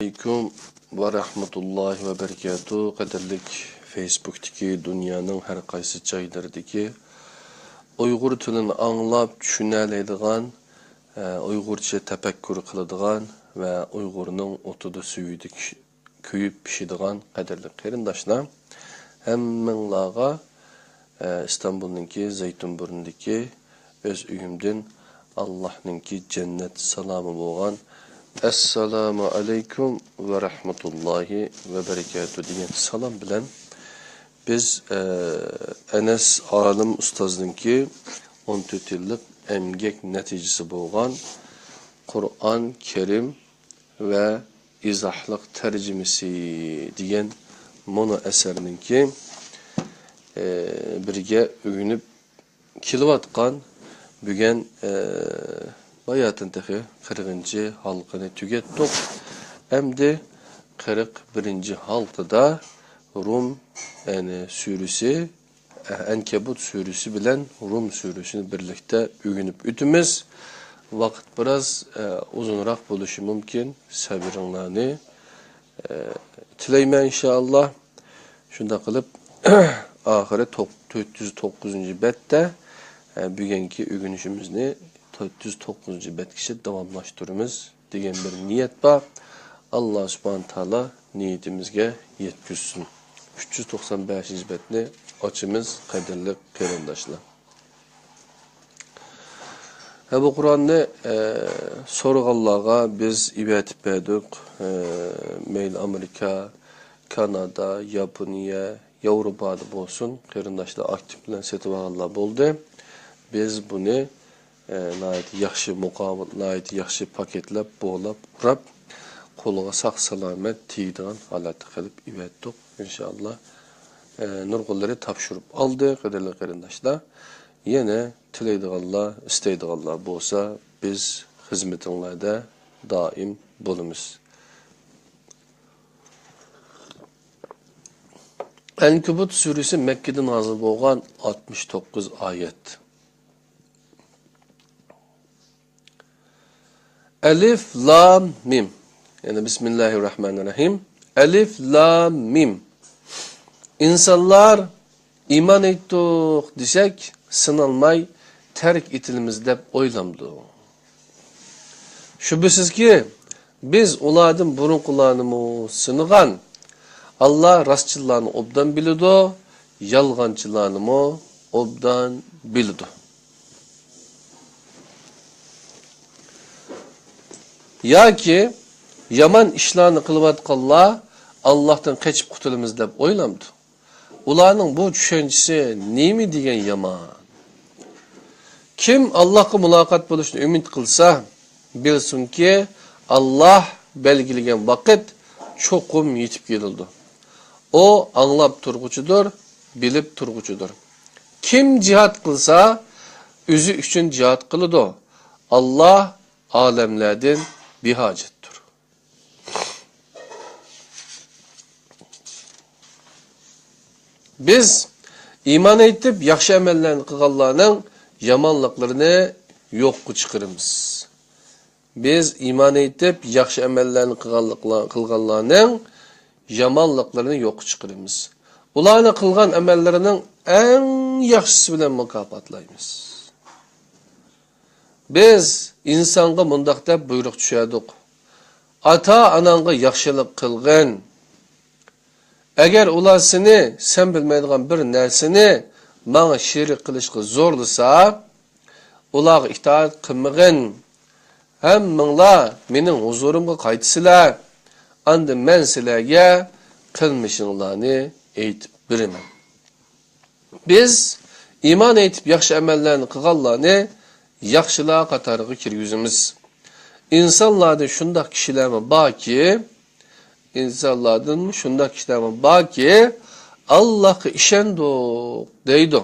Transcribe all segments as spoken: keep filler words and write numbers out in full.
ئەلەيكۇم ۋە رەھمەتۇللاھى ۋە بەرىكاتۇھ. قەدىرلىك فېيسبۇكتىكى دۇنيانىڭ ھەر قايسى جايلىرىدىكى ئۇيغۇر تىلىنى ئاڭلاپ چۈشىنەلەيدىغان، ئە، ئۇيغۇرچە تەپەككۇر قىلىدىغان ۋە ئۇيغۇرنىڭ ئوتىدا سۈيىدە كىشى-، كۆيۈپ پىشىدىغان قەدىرلىك قېرىنداشلار، ھەممىڭلارغا، ئە، ئىستانبۇلنىڭكى زەيتۇنبۇرنىدىكى ئۆز ئۆيۈمدىن ئاللاھنىڭكى جەننەت سالامى بولغان ئەسسالامۇ ئەلەيكۇم ۋە رەھمەتۇللاھى ۋە بەرىكاتۇھ دېگەن سالام بىلەن بىز، ئە، ئەنەس ئالىم ئۇستازنىڭكى ئون تۆت يىللىق ئەمگەك نەتىجىسى بولغان قۇرئان كەرىم ۋە ئىزاھلىق تەرجىمىسى دېگەن مۇنۇ ئەسەرنىڭكى، ئە، بىرگە ئۆگىنىپ كېلىۋاتقان بۈگۈن، ئە، باياتىن تېخى قىرىقىنچى ھالقىنى تۈگەتتۇق. ئەمدى قىرىق بىرىنچى ھالقىدا رۇم، يەنى سۈرىسى، ئەنكەبۇت سۈرىسى بىلەن رۇم سۈرىسىنى بىرلىكتە ئۆگىنىپ ئۆتىمىز. ۋاقىت بىراز، ئە، ئۇزۇنراق بولۇشى مۇمكىن. سەۋرىڭلارنى، ئە، تىلەيمەن، ئىنشائاللا. شۇنداق قىلىپ، ئاخىرى توق-، تۆت يۈز توققۇزىنچى بەتتە، ئە، بۈگۈنكى ئۆگىنىشىمىزنى تۆت يۈز توققۇزىنچى بەتكىچە داۋاملاشتۇرىمىز دېگەن بىر نىيەت بار. ئاللا سۇبھانە تائالا نىيىتىمىزگە يەتكۈزسۇن. ئۈچ يۈز توقسان بەشىنچى بەتنى ئاچىمىز، قەدىرلىك قېرىنداشلار. ھە، بۇ قۇرئاننى، ئە، سورىغانلارغا بىز ئېۋەتىپ بەردۇق. ئە، مەيلى ئامېرىكا، كانادا، ياپونىيە، ياۋروپادا بولسۇن، قېرىنداشلار ئاكتىپ بىلەن سېتىۋالغانلار بولدى. بىز بۇنى ئە، ناھايىتى ياخشى مۇقاۋىل، ناھايىتى ياخشى پاكېتلاپ، بولاپ، ئوراپ، قولىغا ساق-سالامەت تېگىدىغان ھالەتتە قىلىپ ئېۋەتتۇق، ئىنشائاللا. ئە، نۇرغۇنلىرى تاپشۇرۇپ ئالدى، قەدىرلىك قېرىنداشلار. يەنە تىلەيدىغانلار، ئىستەيدىغانلار بولسا، بىز خىزمىتىڭلاردا دائىم بولىمىز. ئەنكەبۇت سۈرىسى مەككىدە نازىل بولغان، ئاتمىش توققۇز ئايەت. ئەلىف لام مىم. يەنى بىسمىللاھىر راھمانىر راھىم. ئەلىف لام مىم. ئىنسانلار ئىمان ئېيتتۇق دېسەك، سىنالماي تەرك ئېتىلىمىز دەپ ئويلامدۇ؟ شۈبھىسىزكى، بىز ئۇلاردىن بۇرۇنقىلارنىمۇ سىنىغان. ئاللا راستچىللارنى ئوبدان بىلىدۇ، يالغانچىلارنىمۇ ئوبدان بىلىدۇ. ياكى يامان ئىشلارنى قىلىۋاتقانلار ئاللاھتىن قېچىپ قۇتۇلىمىز دەپ ئويلامدۇ؟ ئۇلارنىڭ بۇ چۈشەنچىسى نېمە دېگەن يامان! كىم ئاللاھقا مۇلاقات بولۇشنى ئۈمىد قىلسا، بىلسۇنكى، ئاللاھ بەلگىلىگەن ۋاقىت چوقۇم يېتىپ كېلىدۇ. ئۇ ئاڭلاپ تۇرغۇچىدۇر، بىلىپ تۇرغۇچىدۇر. كىم جىھاد قىلسا، ئۆزى ئۈچۈن جىھاد قىلىدۇ. ئاللاھ ئالەملەردىن بىھاجەتتۇر. بىز ئىمان ئېيتىپ، ياخشى ئەمەللەرنى قىلغانلارنىڭ يامانلىقلىرىنى يوققا چىقىرىمىز. بىز ئىمان ئېيتىپ، ياخشى ئەمەللەرنى قىلغانلىقلار-، قىلغانلارنىڭ يامانلىقلىرىنى يوققا چىقىرىمىز. ئۇلارنى قىلغان ئەمەللىرىنىڭ ئەڭ ياخشىسى بىلەن مۇكاپاتلايمىز. بىز ئىنسانغا مۇنداق دەپ بۇيرۇق چۈشەردۇق: «ئاتا-ئاناڭغا ياخشىلىق قىلغىن. ئەگەر ئۇلار سېنى، سەن بىلمەيدىغان بىر نەرسىنى ماڭا شېرىك قىلىشقا زورلىسا، ئۇلارغا ئىتائەت قىلمىغىن. ھەممىڭلار مېنىڭ ھۇزۇرۇمغا قايتىسىلەر. ئاندىن مەن سىلەرگە قىلمىشىڭلارنى ئېيتىپ بېرىمەن.» بىز ئىمان ئېيتىپ ياخشى ئەمەللەرنى قىلغانلارنى ياخشىلار قاتارىغا كىرگۈزىمىز. ئىنسانلاردىن شۇنداق كىشىلەرمۇ باركى، ئىنسانلاردىن شۇنداق كىشىلەرمۇ باركى، «ئاللاھقا ئىشەندۇق» دەيدۇ.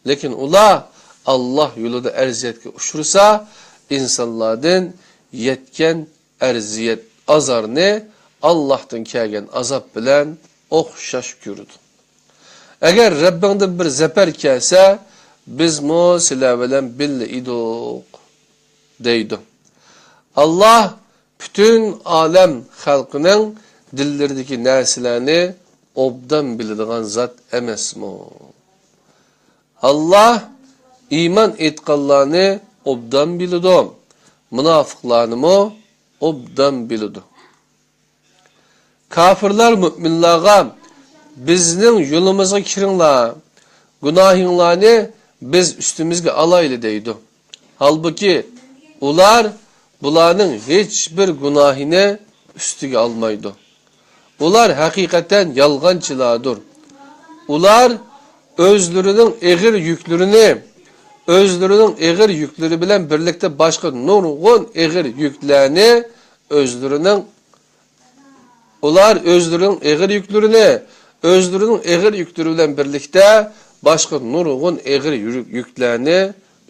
لېكىن ئۇلار ئاللاھ يولىدا ئەزىيەتكە ئۇچرىسا، ئىنسانلاردىن يەتكەن ئەزىيەت، ئازارنى ئاللاھتىن كەلگەن ئازاب بىلەن ئوخشاش كۆرىدۇ. «ئەگەر رەببىڭدىن بىر زەپەر كەلسە، بىزمۇ سىلەر بىلەن بىللە ئىدۇق» دەيدۇ. ئاللاھ پۈتۈن ئالەم خەلقىنىڭ دىللىرىدىكى نەرسىلەرنى ئوبدان بىلىدىغان زات ئەمەسمۇ؟ ئاللاھ ئىمان ئېيتقانلارنى ئوبدان بىلىدۇ، مۇناپىقلارنىمۇ ئوبدان بىلىدۇ. كاپىرلار مۆمىنلارغا، بىزنىڭ يولىمىزغا كىرىڭلار، گۇناھىڭلارنى بىز ئۈستىمىزگە ئالايلى دەيدۇ. ھالبۇكى، ئۇلار بۇلارنىڭ ھېچبىر گۇناھىنى ئۈستىگە ئالمايدۇ. ئۇلار ھەقىقەتەن يالغانچىلاردۇر. ئۇلار ئۆزلىرىنىڭ ئېغىر يۈكلىرىنى، ئۆزلىرىنىڭ ئېغىر يۈكلىرى بىلەن بىرلىكتە باشقا نۇرغۇن ئېغىر يۈكلەرنى ئۆزلىرىنىڭ، ئۇلار ئۆزلىرىنىڭ ئېغىر يۈكلىرىنى، ئۆزلىرىنىڭ ئېغىر يۈكلىرى بىلەن بىرلىكتە باشقا نۇرغۇن ئېغىر يۈك-، يۈكلەرنى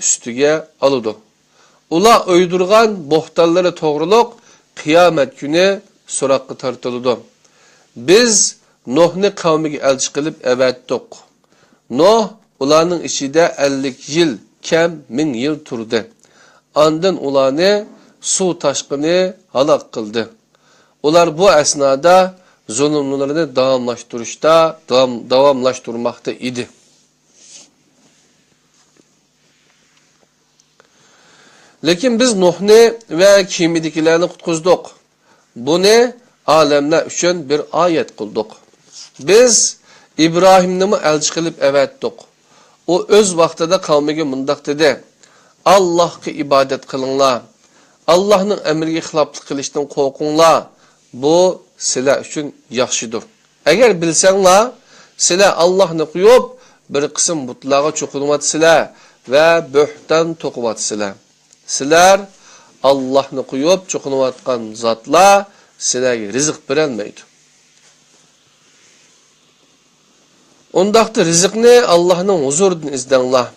ئۈستىگە ئالىدۇ. ئۇلار ئويدۇرغان بوھتانلىرى توغرۇلۇق قىيامەت كۈنى سوراققا تارتىلىدۇ. بىز نۇھنى قەۋمىگە ئەلچى قىلىپ ئەۋەتتۇق. نۇھ ئۇلارنىڭ ئىچىدە ئەللىك يىل، كەم مىڭ يىل تۇردى. ئاندىن ئۇلارنى سۇ تاشقىنى ھالاك قىلدى. ئۇلار بۇ ئەسنادا زۇلۇملىرىنى داۋاملاشتۇرۇشتا، داۋام-، داۋاملاشتۇرماقتا ئىدى. لېكىن بىز نۇھنى ۋە كېمىدىكىلەرنى قۇتقۇزدۇق. بۇنى ئالەملەر ئۈچۈن بىر ئايەت قىلدۇق. بىز ئىبراھىمنىمۇ ئەلچى قىلىپ ئەۋەتتۇق. ئۇ ئۆز ۋاقتىدا قەۋمىگە مۇنداق دېدى: «ئاللاھقا ئىبادەت قىلىڭلار. ئاللاھنىڭ ئەمرىگە خىلاپلىق قىلىشتىن قورقۇڭلار. بۇ سىلەر ئۈچۈن ياخشىدۇر. ئەگەر بىلسەڭلار، سىلەر ئاللاھنى قويۇپ، بىر قىسىم بۇتلارغا چوقۇنۇۋاتىسىلەر ۋە بۆھتان توقۇۋاتىسىلەر. سىلەر ئاللاھنى قويۇپ چوقۇنۇۋاتقان زاتلار سىلەرگە رىزىق بېرەلمەيدۇ. ئۇنداقتا رىزىقنى ئاللاھنىڭ ھۇزۇرىدىن ئىزدەڭلار.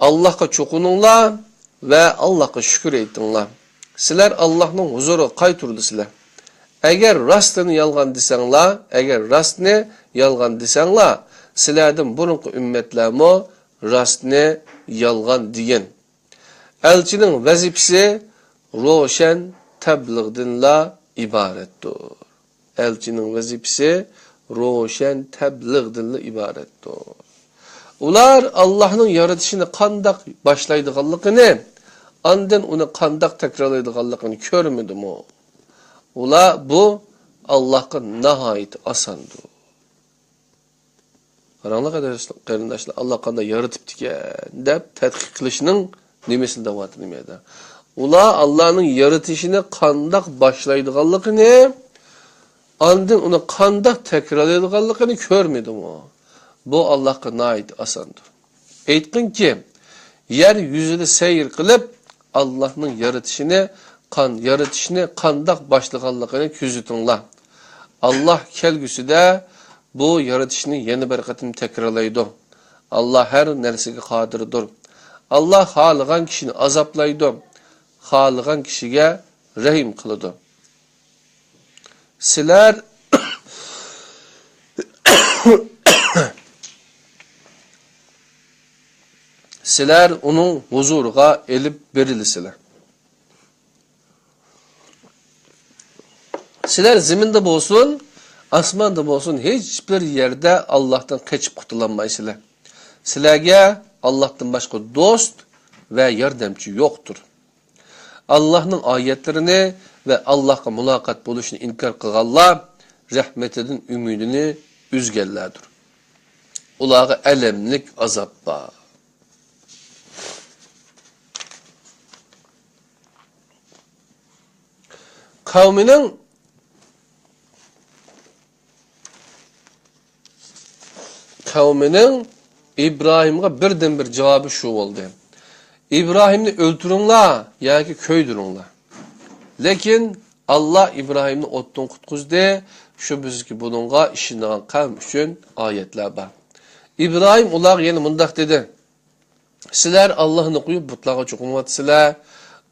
ئاللاھقا چوقۇنۇڭلار ۋە ئاللاھقا شۈكۈر ئېيتىڭلار. سىلەر ئاللاھنىڭ ھۇزۇرىغا قايتۇرۇلىسىلەر. ئەگەر راستىنى يالغان دېسەڭلار، ئەگەر راستنى يالغان دېسەڭلار، سىلەردىن بۇرۇنقى ئۈممەتلەرمۇ راستنى يالغان دېگەن.» ئەلچىنىڭ ۋەزىپىسى روشەن تەبلىغدىنلا ئىبارەتتۇر. ئەلچىنىڭ ۋەزىپىسى روشەن تەبلىغدىنلا ئىبارەتتۇر. ئۇلار ئاللاھنىڭ يارىتىشىنى قانداق باشلايدىغانلىقىنى، ئاندىن ئۇنى قانداق تەكرارلايدىغانلىقىنى كۆرمىدىمۇ؟ ئۇلار بۇ ئاللاھقا ناھايىتى ئاساندۇر. قاراڭلار، قېرىنداشلار، قېرىنداشلار، ئاللا قانداق يارىتىپتىكەن دەپ تەتقىق قىلىشنىڭ نېمىسىنى دەۋاتىدۇ بۇ يەردە. ئۇلار ئاللانىڭ يارىتىشىنى قانداق باشلايدىغانلىقىنى، ئاندىن ئۇنى قانداق تەكرارلايدىغانلىقىنى كۆرمىدىمۇ؟ بۇ ئاللاھقا ناھايىتى ئاساندۇر. ئېيتقىنكى، يەر يۈزىدە سەير قىلىپ، ئاللاھنىڭ يارىتىشىنى قان-، يارىتىشنى قانداق باشلىغانلىقىنى كۆزىتىڭلار. ئاللاھ كەلگۈسىدە بۇ يارىتىشنى يەنە بىر قېتىم تەكرارلايدۇ. ئاللاھ ھەر نەرسىگە قادىردۇر. ئاللاھ خالىغان كىشىنى ئازابلايدۇ، خالىغان كىشىگە رەھىم قىلىدۇ. سىلەر، سىلەر ئۇنىڭ ھۇزۇرىغا ئېلىپ بېرىلىسىلەر. سىلەر زېمىندا بولسۇن، ئاسماندا بولسۇن، ھېچبىر يەردە ئاللاھتىن قېچىپ قۇتۇلالمايسىلەر. سىلەرگە ئاللاھتىن باشقا دوست ۋە ياردەمچى يوقتۇر. ئاللاھنىڭ ئايەتلىرىنى ۋە ئاللاھقا مۇلاقات بولۇشنى ئىنكار قىلغانلار رەھمىتىدىن ئۈمىدىنى ئۈزگەنلەردۇر. ئۇلارغا ئەلەملىك ئازاب بار. قەۋمىنىڭ قەۋمىنىڭ ئىبراھىمغا بىردىنبىر جاۋابى شۇ بولدى: «ئىبراھىمنى ئۆلتۈرۈڭلار ياكى كۆيدۈرۈڭلار.» لېكىن ئاللا ئىبراھىمنى ئوتتىن قۇتقۇزدى. شۈبھىسىزكى، بۇنىڭغا ئىشىنىدىغان قەۋم ئۈچۈن ئايەتلەر بار. ئىبراھىم ئۇلارغا يەنە مۇنداق دېدى: سىلەر ئاللاھنى قويۇپ بۇتلارغا چوقۇنۇۋاتىسىلەر.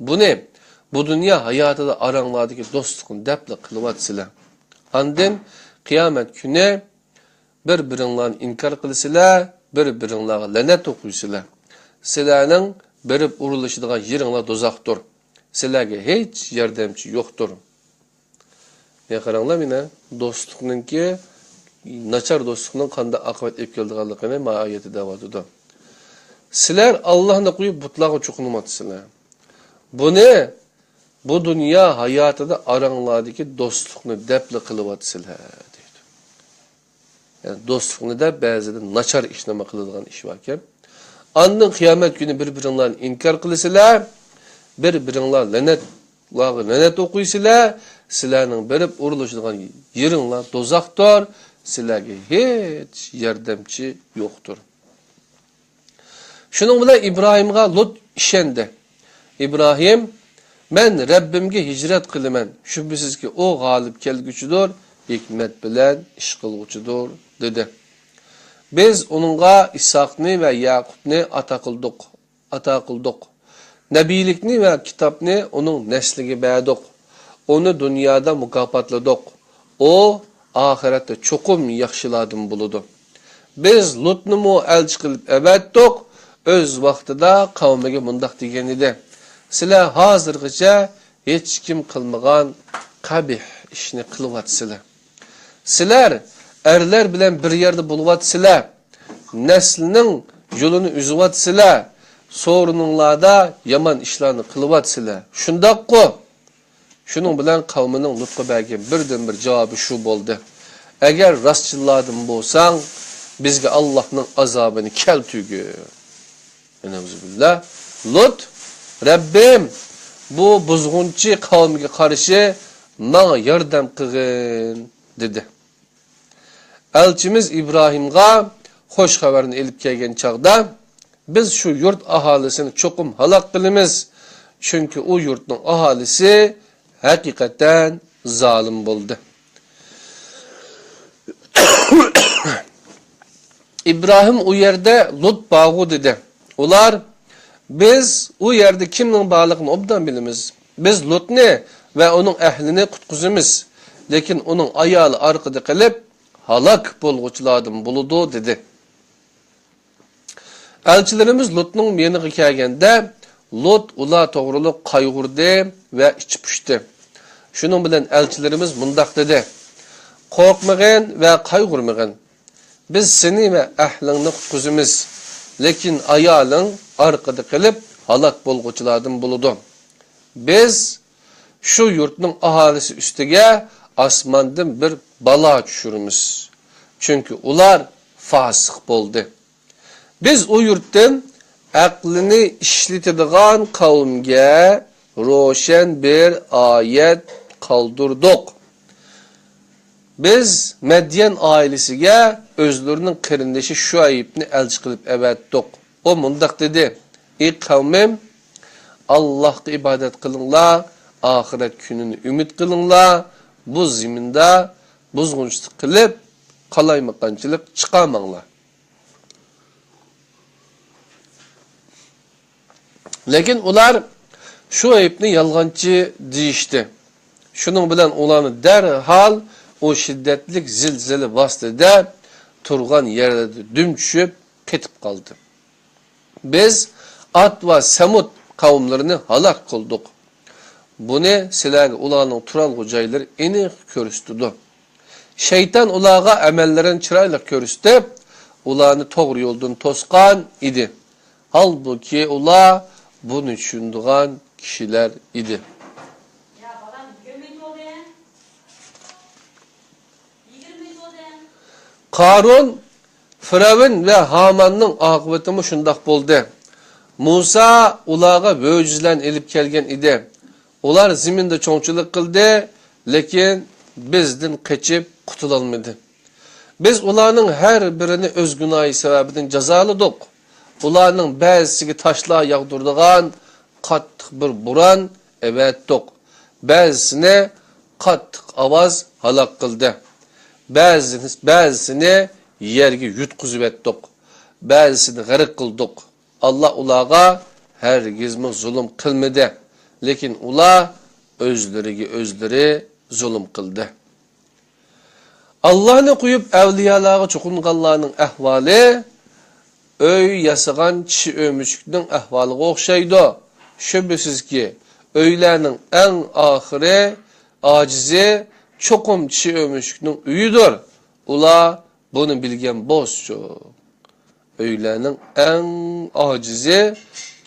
بۇنى بۇ دۇنيا ھاياتىدا ئاراڭلاردىكى دوستلۇقنى دەپلا قىلىۋاتىسىلەر. ئاندىن قىيامەت كۈنى بىر-بىرىڭلارنى ئىنكار قىلىسىلەر، بىر-بىرىڭلارغا لەنەت ئوقۇيسىلەر. سىلەرنىڭ بېرىپ ئۇرۇلۇشىدىغان يېرىڭلار دوزاختۇر. سىلەرگە ھېچ ياردەمچى يوقتۇر. يا قاراڭلار مېنى، دوستلۇقنىڭكى، ناچار دوستلۇقنىڭ قانداق ئاقىۋەت ئېلىپ كېلىدىغانلىقىنى ما ئايەتتە دەۋاتىدۇ. سىلەر ئاللاھنى قويۇپ بۇتلارغا چوقۇنۇۋاتىسىلەر. بۇنى بۇ دۇنيا ھاياتىدا ئاراڭلاردىكى دوستلۇقنى دەپلا قىلىۋاتىسىلەر، دەيدۇ. يەنى دوستلۇقنى دەپ بەزىدە ناچار ئىش نېمە قىلىدىغان ئىش باركەن. ئاندىن قىيامەت كۈنى بىر-بىرىڭلارنى ئىنكار قىلىسىلەر، بىر-بىرىڭلار لەنەتلارغا لەنەت ئوقۇيسىلەر، سىلەرنىڭ بېرىپ ئۇرۇلۇشىدىغان يېرىڭلار دوزاختۇر، سىلەرگە ھېچ ياردەمچى يوقتۇر. شۇنىڭ بىلەن ئىبراھىمغا لۇت ئىشەندى. ئىبراھىم، مەن رەببىمگە ھىجرەت قىلىمەن، شۈبھىسىزكى، ئۇ غالىب كەلگۈچىدۇر، ھېكمەت بىلەن ئىش قىلغۇچىدۇر، دېدى. بىز ئۇنىڭغا ئىسھاقنى ۋە يەقۇبنى ئاتا قىلدۇق، ئاتا قىلدۇق. نەبىيلىكنى ۋە كىتابنى ئۇنىڭ نەسلىگە بەردۇق. ئۇنى دۇنيادا مۇكاپاتلىدۇق. ئۇ ئاخىرەتتە چوقۇم ياخشىلاردىن بولىدۇ. بىز لۇتنىمۇ ئەلچى قىلىپ ئەۋەتتۇق. ئۆز ۋاقتىدا قەۋمىگە مۇنداق دېگەن ئىدى، سىلەر ھازىرغىچە ھېچكىم قىلمىغان قەبىھ ئىشنى قىلىۋاتىسىلەر. سىلەر ئەرلەر بىلەن بىر يەردە بولۇۋاتىسىلەر. نەسلىنىڭ يولىنى ئۈزۈۋاتىسىلەر. سورۇنۇڭلاردا يامان ئىشلارنى قىلىۋاتىسىلەر. شۇنداققۇ؟ شۇنىڭ بىلەن قەۋمىنىڭ لۇتقا بەرگەن بىردىنبىر جاۋابى شۇ بولدى، ئەگەر راستچىللاردىن بولساڭ، بىزگە ئاللاھنىڭ ئازابىنى كەلتۈرگىن. نەئۇزۇبىللا. لۇت، رەببىم، بۇ بۇزغۇنچى قەۋمگە قارشى ماڭا ياردەم قىلغىن، دېدى. ئەلچىمىز ئىبراھىمغا خوش خەۋەرنى ئېلىپ كەلگەن چاغدا، بىز شۇ يۇرت ئاھالىسىنى چوقۇم ھالاك قىلىمىز، چۈنكى ئۇ يۇرتنىڭ ئاھالىسى ھەقىقەتەن زالىم بولدى. ئىبراھىم ئۇ يەردە لۇت بارغۇ دېدى. ئۇلار، بىز ئۇ يەردە كىمنىڭ بارلىقىنى ئوبدان بىلىمىز. بىز لۇتنى ۋە ئۇنىڭ ئەھلىنى قۇتقۇزىمىز. لېكىن ئۇنىڭ ئايالى ئارقىدا قېلىپ، ھالاك بولغۇچىلاردىن بولىدۇ، دېدى. ئەلچىلىرىمىز لۇتنىڭ يېنىغا كەلگەندە، لۇت ئۇلار توغرۇلۇق قايغۇردى ۋە ئىچى پۇشتى. شۇنىڭ بىلەن ئەلچىلىرىمىز مۇنداق دېدى، قورقمىغىن ۋە قايغۇرمىغىن. بىز سېنى ۋە ئەھلىڭنى قۇتقۇزىمىز، لېكىن ئايالىڭ ئارقىدا قېلىپ، ھالاك بولغۇچىلاردىن بولىدۇ. بىز شۇ يۇرتنىڭ ئاھالىسى ئۈستىگە ئاسماندىن بىر بالا چۈشۈرىمىز، چۈنكى ئۇلار فاسىق بولدى. بىز ئۇ يۇرتتىن ئەقلىنى ئىشلىتىدىغان قەۋمگە روشەن بىر ئايەت قالدۇردۇق. بىز مەديەن ئائىلىسىگە ئۆزلىرىنىڭ قېرىندىشى شۇئەيبنى ئەلچى قىلىپ ئەۋەتتۇق. ئۇ مۇنداق دېدى، ئى قەۋمىم، ئاللاھقا ئىبادەت قىلىڭلار، ئاخىرەت كۈنىنى ئۈمىد قىلىڭلار، بۇ زېمىندا بۇزغۇنچىلىق قىلىپ، قالايمىقانچىلىق چىقارماڭلار. لېكىن ئۇلار شۇئەيبنى يالغانچى دېيىشتى. شۇنىڭ بىلەن ئۇلارنى دەرھال ئۇ شىددەتلىك زىلزىلە ۋاسىتىدە تۇرغان يەرلىرىدە دۈم چۈشۈپ قېتىپ قالدى. بىز ئاد ۋە سەمۇد قەۋملىرىنى ھالاك قىلدۇق. بۇنى سىلەرگە ئۇلارنىڭ تۇرالغۇ جايلىرى ئېنىق كۆرسىتىدۇ. شەيتان ئۇلارغا ئەمەللىرىنى چىرايلىق كۆرسىتىپ، ئۇلارنى توغرا يولدىن توسقان ئىدى. ھالبۇكى، ئۇلار بۇنى چۈشىنىدىغان كىشىلەر ئىدى. قارۇن، فىرئەۋن ۋە ھاماننىڭ ئاقىۋىتىمۇ شۇنداق بولدى. مۇسا ئۇلارغا مۆجىزىلەرنى ئېلىپ كەلگەن ئىدى. ئۇلار زېمىندا چوڭچىلىق قىلدى، لېكىن بىزدىن قېچىپ قۇتۇلالمىدى. بىز ئۇلارنىڭ ھەر بىرىنى ئۆز گۇناھى سەۋەبىدىن جازالىدۇق. ئۇلارنىڭ بەزىسىگە تاشلار ياغدۇرىدىغان قاتتىق بىر بوران ئەۋەتتۇق. بەزىسىنى قاتتىق ئاۋاز ھالاك قىلدى. بەزىسىنى، بەزىسىنى يەرگە يۇتقۇزۇۋەتتۇق. بەزىسىنى غەرق قىلدۇق. ئاللا ئۇلارغا ھەرگىزمۇ زۇلۇم قىلمىدى، لېكىن ئۇلار ئۆزلىرىگە ئۆزلىرى زۇلۇم قىلدى. ئاللانى قويۇپ ئەۋلىيالارغا چوقۇنغانلارنىڭ ئەھۋالى ئۆي ياسىغان چىشى ئۆمۈچۈكنىڭ ئەھۋالىغا ئوخشايدۇ. شۈبھىسىزكى، ئۆيلەرنىڭ ئەڭ ئاخىرى ئاجىزى چوقۇم چىشى ئۆمۈچۈكنىڭ ئۆيىدۇر. ئۇلار بۇنى بىلگەن بولسىچۇ. ئۆيلەرنىڭ ئەڭ ئاجىزى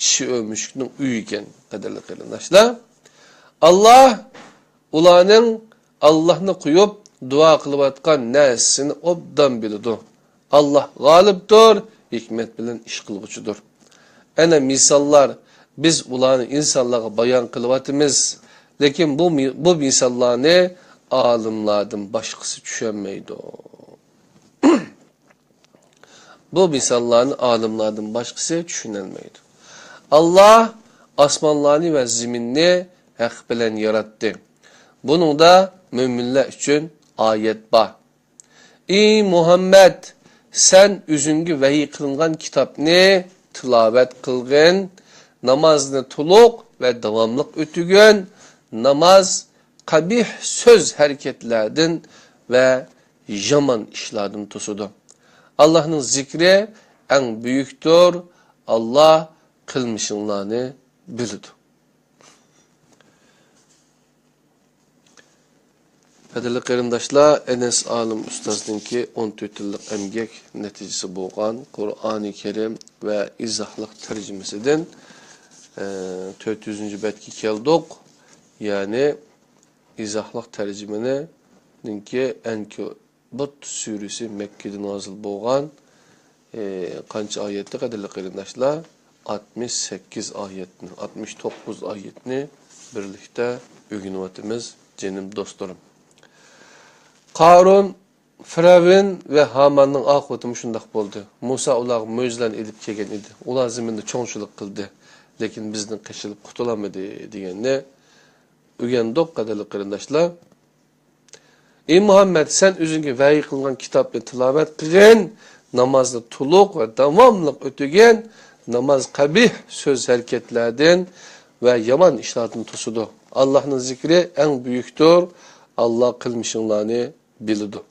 چىشى ئۆمۈچۈكنىڭ ئۆيى ئىكەن، قەدىرلىك قېرىنداشلار. ئاللاھ ئۇلارنىڭ ئاللاھنى قويۇپ دۇئا قىلىۋاتقان نەرسىسىنى ئوبدان بىلىدۇ. ئاللاھ غالىبتۇر، ھېكمەت بىلەن ئىش قىلغۇچىدۇر. ئەنە مىساللار، بىز ئۇلارنى ئىنسانلارغا بايان قىلىۋاتىمىز، لېكىن بۇ مى-، بۇ مىساللارنى ئالىملاردىن باشقىسى چۈشەنمەيدۇ. بۇ مىساللارنى ئالىملاردىن باشقىسى چۈشىنەلمەيدۇ. ئاللاھ ئاسمانلارنى ۋە زېمىننى ھەق بىلەن ياراتتى. بۇنىڭدا مۆمىنلەر ئۈچۈن ئايەت بار. ئى مۇھەممەد، سەن ئۆزۈڭگە ۋەھىي قىلىنغان كىتابنى تىلاۋەت قىلغىن، نامازنى تولۇق ۋە داۋاملىق ئۆتىگىن، ناماز قەبىھ سۆز ھەرىكەتلەردىن ۋە يامان ئىشلاردىن توسىدۇ. ئاللاھنىڭ زىكرى ئەڭ بۈيۈكتۇر، ئاللاھ قىلمىشىڭلارنى بىلىدۇ. قەدىرلىك قېرىنداشلار، ئەنەس ئالىم ئۇستازنىڭكى ئون تۆت يىللىق ئەمگەك نەتىجىسى بولغان قۇرئانى كەرىم ۋە ئىزاھلىق تەرجىمىسىدىن، ئە، تۆت يۈزىنچى بەتكە كەلدۇق. يەنى ئىزاھلىق تەرجىمىنىڭكى ئەنكەبۇت سۈرىسى مەككىدە نازىل بولغان، ئى، قانچە ئايەتتى، قەدىرلىك قېرىنداشلار؟ ئاتمىش سەككىز ئايەتنى، ئاتمىش توققۇز ئايەتنى بىرلىكتە ئۆگىنىۋاتىمىز، جېنىم دوستلىرىم. قارۇن، فىرئەۋن ۋە ھاماننىڭ ئاقىۋىتىمۇ شۇنداق بولدى. مۇسا ئۇلارغا مۆجىزىلەرنى ئېلىپ كەلگەن ئىدى. ئۇلار زېمىندا چوڭچىلىق قىلدى، لېكىن بىزدىن قېچىلىپ قۇتۇلالمىدى، دېگەننى ئۆگەندۇق، قەدىرلىك قېرىنداشلار. ئى مۇھەممەد، سەن ئۆزۈڭگە ۋەھىي قىلىنغان كىتابنى تىلاۋەت قىلغىن، نامازنى تولۇق ۋە داۋاملىق ئۆتىگىن، ناماز قەبىھ سۆز ھەرىكەتلەردىن ۋە يامان ئىشلاردىن توسىدۇ. ئاللاھنىڭ زىكرى ئەڭ بۈيۈكتۇر، ئاللاھ قىلمىشىڭلارنى بىلىدۇ.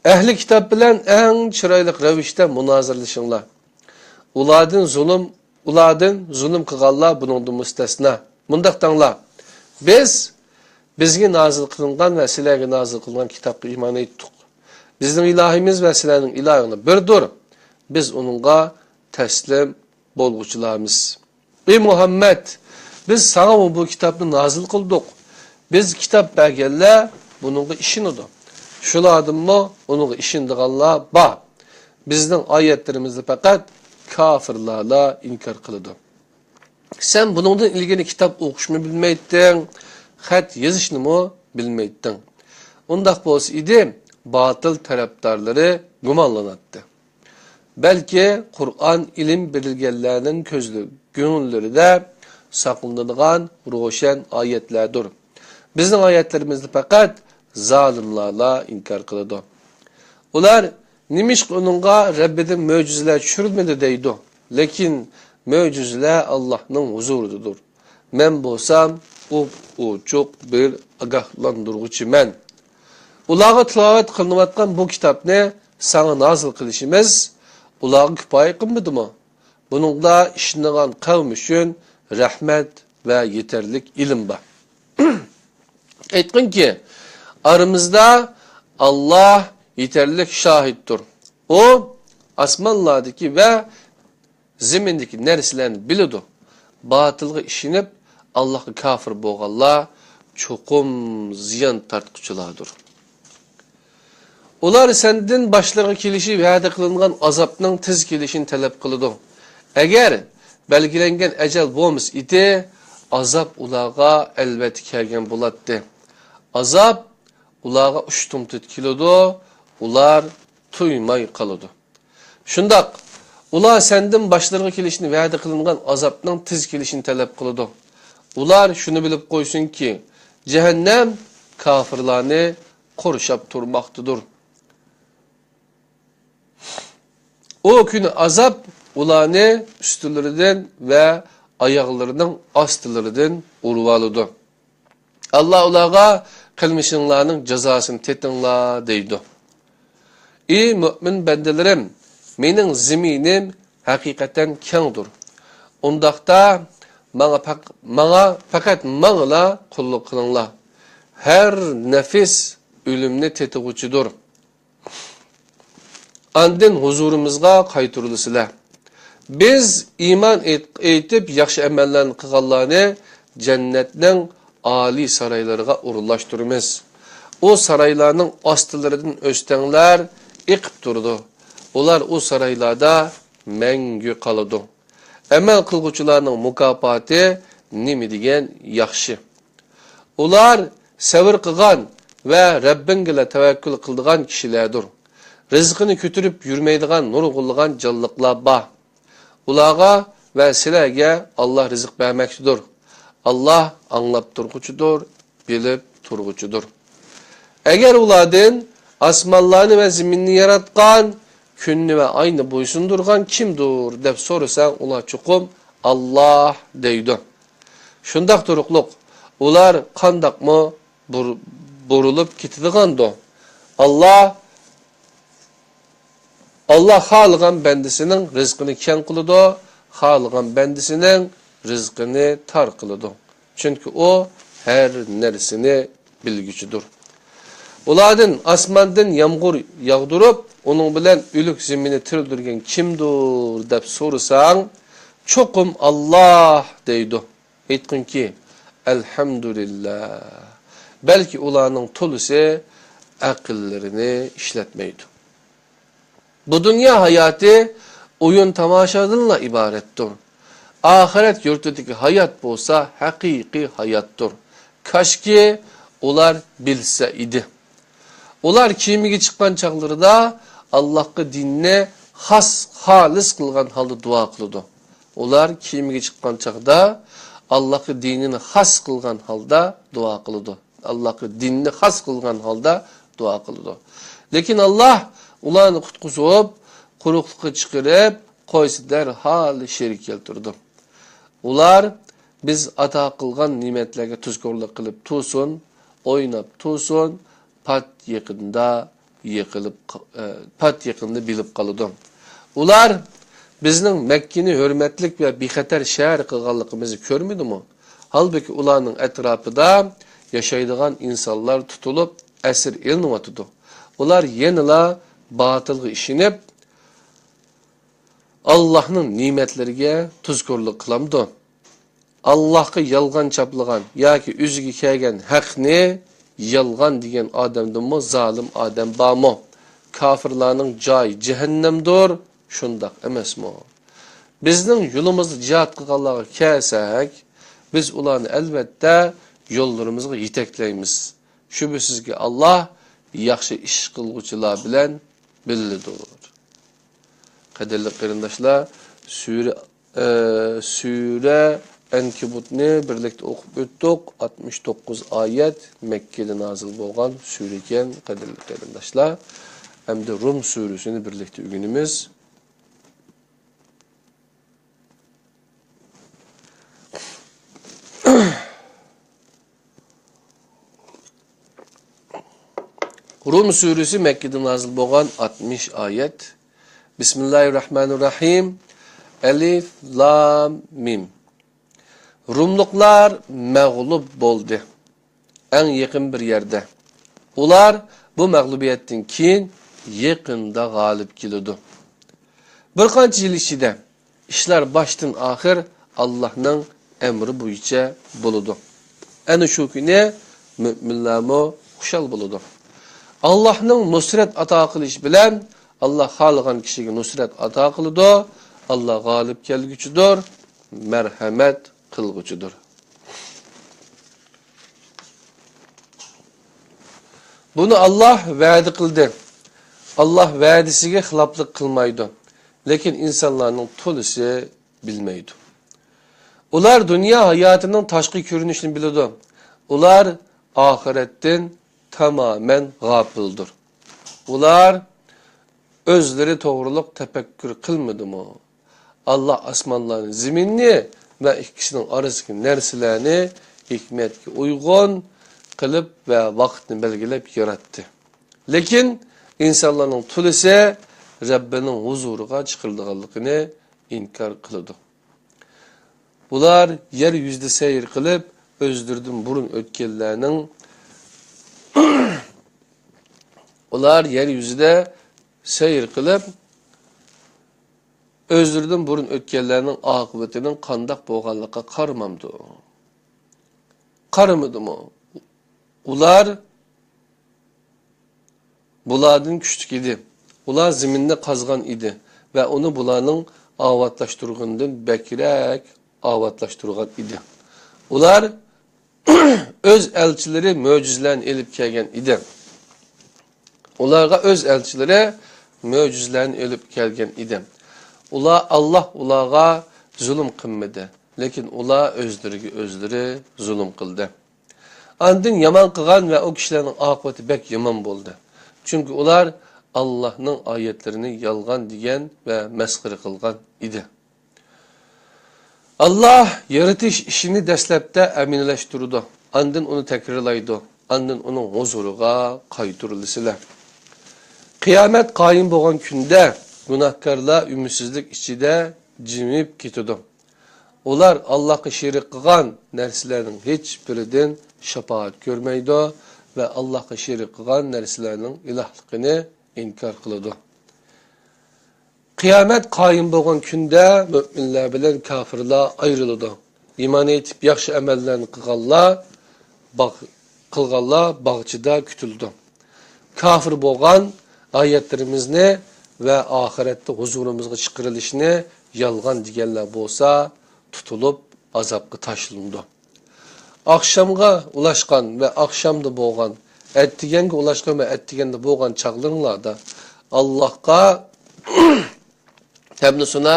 ئەھلى كىتاب بىلەن ئەڭ چىرايلىق رەۋىشتە مۇنازىرىلىشىڭلار. ئۇلاردىن زۇلۇم، ئۇلاردىن زۇلۇم قىلغانلار بۇنىڭدىن مۇستەسنا. مۇنداق دەڭلار، بىز بىزگە نازىل قىلىنغان ۋە سىلەرگە نازىل قىلىنغان كىتابقا ئىمان ئېيتتۇق. بىزنىڭ ئىلاھىمىز ۋە سىلەرنىڭ ئىلاھىڭلار بىردۇر. بىز ئۇنىڭغا تەسلىم بولغۇچىلارمىز. ئى مۇھەممەد، بىز ساڭىمۇ بۇ كىتابنى نازىل قىلدۇق. بىز كىتاب بەرگەنلەر بۇنىڭغا ئىشىنىدۇ. شۇلاردىنمۇ ئۇنىڭغا ئىشىنىدىغانلار بار. بىزنىڭ ئايەتلىرىمىزنى پەقەت كاپىرلارلا ئىنكار قىلىدۇ. سەن بۇنىڭدىن ئىلگىرى كىتاب ئوقۇشمۇ بىلمەيتتىڭ، خەت يېزىشنىمۇ بىلمەيتتىڭ. ئۇنداق بولسا ئىدى، باتىل تەرەپدارلىرى گۇمانلىناتتى. بەلكى قۇرئان ئىلىم بېرىلگەنلەرنىڭ كۆزلىرى، كۆڭۈللىرىدە ساقلىنىدىغان روشەن ئايەتلەردۇر. بىزنىڭ ئايەتلىرىمىزنى پەقەت زالىملارلا ئىنكار قىلىدۇ. ئۇلار، نېمىشقا ئۇنىڭغا رەببىدىن مۆجىزىلەر چۈشۈرۈلمىدى دەيدۇ. لېكىن مۆجىزىلەر ئاللاھنىڭ ھۇزۇرىدىدۇر. مەن بولسام ئوپئوچۇق بىر ئاگاھلاندۇرغۇچىمەن. ئۇلارغا تىلاۋەت قىلىنىۋاتقان بۇ كىتابنى ساڭا نازىل قىلىشىمىز ئۇلارغا كۇپايە قىلمىدىمۇ؟ بۇنىڭدا ئىشىنىدىغان قەۋم ئۈچۈن رەھمەت ۋە يېتەرلىك ئىلىم بار. ئېيتقىنكى، ئارىمىزدا ئاللاھ يېتەرلىك شاھىتتۇر. ئۇ ئاسمانلاردىكى ۋە زېمىندىكى نەرسىلەرنى بىلىدۇ. باتىلغا ئىشىنىپ، ئاللاھقا كاپىر بولغانلار چوقۇم زىيان تارتقۇچىلاردۇر. ئۇلار سەندىن باشلىرىغا كېلىشى ۋەدە قىلىنغان ئازابنىڭ تېز كېلىشىنى تەلەپ قىلىدۇ. ئەگەر بەلگىلەنگەن ئەجەل بولمىسا ئىدى، ئازاب ئۇلارغا ئەلۋەتتە كەلگەن بولاتتى. ئازاب ئۇلارغا ئۇشتۇمتۇت كېلىدۇ، ئۇلار تۇيماي قالىدۇ. شۇنداق، ئۇلار سەندىن باشلىرىغا كېلىشىنى ۋەدە قىلىنغان ئازابنىڭ تېز كېلىشىنى تەلەپ قىلىدۇ. ئۇلار شۇنى بىلىپ قويسۇنكى، جەھەننەم كاپىرلارنى قورشاپ تۇرماقتىدۇر. ئۇ كۈنى ئازاب ئۇلارنى ئۈستلىرىدىن ۋە ئاياغلىرىنىڭ ئاستىلىرىدىن ئۇرۇۋالىدۇ. ئاللا ئۇلارغا، قىلمىشىڭلارنىڭ جازاسىنى تېتىڭلار، دەيدۇ. ئى مۆمىن بەندىلىرىم، مېنىڭ زېمىنىم ھەقىقەتەن كەڭدۇر. ئۇنداقتا ماڭا پەق-، ماڭا پەقەت ماڭىلا قۇللۇق قىلىڭلار. ھەر نەپس ئۆلۈمنى تېتىغۇچىدۇر. ئاندىن ھۇزۇرىمىزغا قايتۇرۇلىسىلەر. بىز ئىمان ئېيت-، ئېيتىپ، ياخشى ئەمەللەرنى قىلغانلارنى جەننەتنىڭ ئالىي سارايلىرىغا ئورۇنلاشتۇرىمىز. ئۇ سارايلارنىڭ ئاستىلىرىدىن ئۆستەڭلەر ئېقىپ تۇرىدۇ. ئۇلار ئۇ سارايلاردا مەڭگۈ قالىدۇ. ئەمەل قىلغۇچىلارنىڭ مۇكاپاتى نېمە دېگەن ياخشى! ئۇلار سەۋر قىلغان ۋە رەببىڭگىلا تەۋەككۈل قىلىدىغان كىشىلەردۇر. رىزقىنى كۆتۈرۈپ يۈرمەيدىغان نۇرغۇنلىغان جانلىقلار بار. ئۇلارغا ۋە سىلەرگە ئاللا رىزىق بەرمەكتىدۇر. ئاللا ئاڭلاپ تۇرغۇچىدۇر، بىلىپ تۇرغۇچىدۇر. ئەگەر ئۇلاردىن ئاسمانلارنى ۋە زېمىننى ياراتقان، كۈننى ۋە ئاينى بويسۇندۇرغان كىمدۇر دەپ سورىساڭ، ئۇلار چوقۇم ئاللا دەيدۇ. شۇنداق تۇرۇقلۇق، ئۇلار قانداقمۇ بۇر-، بۇرۇلۇپ كېتىدىغاندۇ؟ ئاللا، ئاللا خالىغان بەندىسىنىڭ رىزقىنى كەڭ قىلىدۇ، خالىغان بەندىسىنىڭ رىزقىنى تار قىلىدۇ. چۈنكى ئۇ ھەر نەرسىنى بىلگۈچىدۇر. ئۇلاردىن ئاسماندىن يامغۇر ياغدۇرۇپ، ئۇنىڭ بىلەن ئۆلۈك زېمىننى تىرىلدۈرگەن كىمدۇر دەپ سورىساڭ، چوقۇم ئاللا دەيدۇ. ئېيتقىنكى، ئەلھەمدۇلىللا. بەلكى ئۇلارنىڭ تولىسى ئەقىللىرىنى ئىشلەتمەيدۇ. بۇ دۇنيا ھاياتى ئويۇن-تاماشادىنلا ئىبارەتتۇر. ئاخىرەت يۇرتىدىكى ھايات بولسا ھەقىقىي ھاياتتۇر. كاشكى ئۇلار بىلسە ئىدى. ئۇلار كېمىگە چىققان چاغلىرىدا ئاللاھقا دىننى خاس، خالىس قىلغان ھالدا دۇئا قىلىدۇ. ئۇلار كېمىگە چىققان چاغدا ئاللاھقا دىنىنى خاس قىلغان ھالدا دۇئا قىلىدۇ. ئاللاھقا دىننى خاس قىلغان ھالدا دۇئا قىلىدۇ. لېكىن ئاللاھ ئۇلارنى قۇتقۇزۇپ، قۇرۇقلۇققا چىقىرىپ قويسا، دەرھال شېرىك كەلتۈرىدۇ. ئۇلار بىز ئاتا قىلغان نېمەتلەرگە تۇزكورلۇق قىلىپ تۇرسۇن، ئويناپ تۇرسۇن، پات يېقىندا يىقىلىپ ق-، ئە، پات يېقىندا بىلىپ قالىدۇ. ئۇلار بىزنىڭ مەككىنى ھۆرمەتلىك ۋە بىخەتەر شەھەر قىلغانلىقىمىزنى كۆرمىدىمۇ؟ ھالبۇكى، ئۇلارنىڭ ئەتراپىدا ياشايدىغان ئىنسانلار تۇتۇلۇپ، ئەسىر ئېلىنىۋاتىدۇ. ئۇلار يەنىلا باتىلغا ئىشىنىپ، ئاللاھنىڭ نېمەتلىرىگە تۇزكورلۇق قىلامدۇ؟ ئاللاھقا يالغان چاپلىغان ياكى ئۆزىگە كەلگەن ھەقنى يالغان دېگەن ئادەمدىنمۇ زالىم ئادەم بارمۇ؟ كاپىرلارنىڭ جايى جەھەننەمدۇر، شۇنداق ئەمەسمۇ؟ بىزنىڭ يولىمىزدا جىھاد قىلغانلارغا كەلسەك، بىز ئۇلارنى ئەلۋەتتە يوللىرىمىزغا يېتەكلەيمىز. شۈبھىسىزكى، ئاللاھ ياخشى ئىش قىلغۇچىلار بىلەن بىللىدۇر. قەدىرلىك قېرىنداشلار، سۈرە، ئە، سۈرە ئەنكەبۇتنى بىرلىكتە ئوقۇپ ئۆتتۇق. ئاتمىش توققۇز ئايەت، مەككىدە نازىل بولغان سۈرە ئىكەن، قەدىرلىك قېرىنداشلار. ئەمدى رۇم سۈرىسىنى بىرلىكتە ئۆگىنىمىز. رۇم سۈرىسى مەككىدە نازىل بولغان، ئاتمىش ئايەت. بىسمىللاھىررەھمانىررەھىم. ئەلىف لام مىم. رۇملۇقلار مەغلۇپ بولدى. ئەڭ يېقىن بىر يەردە. ئۇلار بۇ مەغلۇبىيەتتىن كېيىن يېقىندا غالىب كېلىدۇ. بىر قانچە يىل ئىچىدە ئىشلار باشتىن ئاخىر ئاللاھنىڭ ئەمرى بويىچە بولىدۇ. ئەنە شۇ كۈنى مۆمىنلەرمۇ خۇشال بولىدۇ. ئاللاھنىڭ نۇسرەت ئاتا قىلىشى بىلەن، ئاللاھ خالىغان كىشىگە نۇسرەت ئاتا قىلىدۇ. ئاللاھ غالىب كەلگۈچىدۇر، مەرھەمەت قىلغۇچىدۇر. بۇنى ئاللاھ ۋەدە قىلدى. ئاللاھ ۋەدىسىگە خىلاپلىق قىلمايدۇ. لېكىن ئىنسانلارنىڭ تولىسى بىلمەيدۇ. ئۇلار دۇنيا ھاياتىنىڭ تاشقى كۆرۈنۈشىنى بىلىدۇ. ئۇلار ئاخىرەتتىن تامامەن غاپىلدۇر. ئۇلار ئۆزلىرى توغرۇلۇق تەپەككۇر قىلمىدىمۇ؟ ئاللاھ ئاسمانلارنى، زېمىننى ۋە ئىككىسىنىڭ ئارىسىدىكى نەرسىلەرنى ھېكمەتكە ئۇيغۇن قىلىپ ۋە ۋاقىتنى بەلگىلەپ ياراتتى. لېكىن ئىنسانلارنىڭ تولىسى رەببىنىڭ ھۇزۇرىغا چىقىرىلىدىغانلىقىنى ئىنكار قىلىدۇ. بۇلار يەر يۈزىدە سەير قىلىپ، ئۆزلىرىدىن بۇرۇن ئۆتكەنلەرنىڭ ئۇلار يەر يۈزىدە سەير قىلىپ، ئۆزلىرىدىن بۇرۇن ئۆتكەنلەرنىڭ ئاقىۋىتىنىڭ قانداق بولغانلىقىغا قارىمامدۇ؟ قارىمىدىمۇ؟ ئۇلار بۇلاردىن كۈچلۈك ئىدى. ئۇلار زېمىننى قازغان ئىدى ۋە ئۇنى بۇلارنىڭ ئاۋاتلاشتۇرغىنىدىن بەكرەك ئاۋاتلاشتۇرغان ئىدى. ئۇلار ئۆز ئەلچىلىرى مۆجىزىلەرنى ئېلىپ كەلگەن ئىدى. ئۇلارغا ئۆز ئەلچىلىرى مۆجىزىلەرنى ئېلىپ كەلگەن ئىدى. ئۇلار، ئاللاھ ئۇلارغا زۇلۇم قىلمىدى، لېكىن ئۇلار ئۆزلىرىگە ئۆزلىرى زۇلۇم قىلدى. ئاندىن يامان قىلغان ۋە ئۇ كىشىلەرنىڭ ئاقىۋىتى بەك يامان بولدى. چۈنكى ئۇلار ئاللاھنىڭ ئايەتلىرىنى يالغان دېگەن ۋە مەسخىرە قىلغان ئىدى. ئاللاھ يارىتىش ئىشىنى دەسلەپتە ئەمەلىيلەشتۈرىدۇ، ئاندىن ئۇنى تەكرارلايدۇ، ئاندىن ئۇنىڭ ھۇزۇرىغا قايتۇرۇلىسىلەر. قىيامەت قايىم بولغان كۈندە گۇناھكارلار ئۈمىدسىزلىك ئىچىدە جىمىپ كېتىدۇ. ئۇلار ئاللاھقا شېرىك قىلغان نەرسىلەرنىڭ ھېچبىرىدىن شاپائەت كۆرمەيدۇ ۋە ئاللاھقا شېرىك قىلغان نەرسىلەرنىڭ ئىلاھلىقىنى ئىنكار قىلىدۇ. قىيامەت قايىم بولغان كۈندە مۆمىنلەر بىلەن كاپىرلار ئايرىلىدۇ. ئىمان ئېيتىپ ياخشى ئەمەللەرنى قىلغانلار باغ-، قىلغانلار باغچىدا كۈتۈلىدۇ. كاپىر بولغان، ئايەتلىرىمىزنى ۋە ئاخىرەتتە ھۇزۇرىمىزغا چىقىرىلىشنى يالغان دېگەنلەر بولسا تۇتۇلۇپ ئازابقا تاشلىنىدۇ. ئاخشامغا ئۇلاشقان ۋە ئاخشامدا بولغان، ئەتىگەنگە ئۇلاشقان ۋە ئەتىگەندە بولغان چاغلىرىڭلاردا ئاللاھقا ھەمدۇ سانا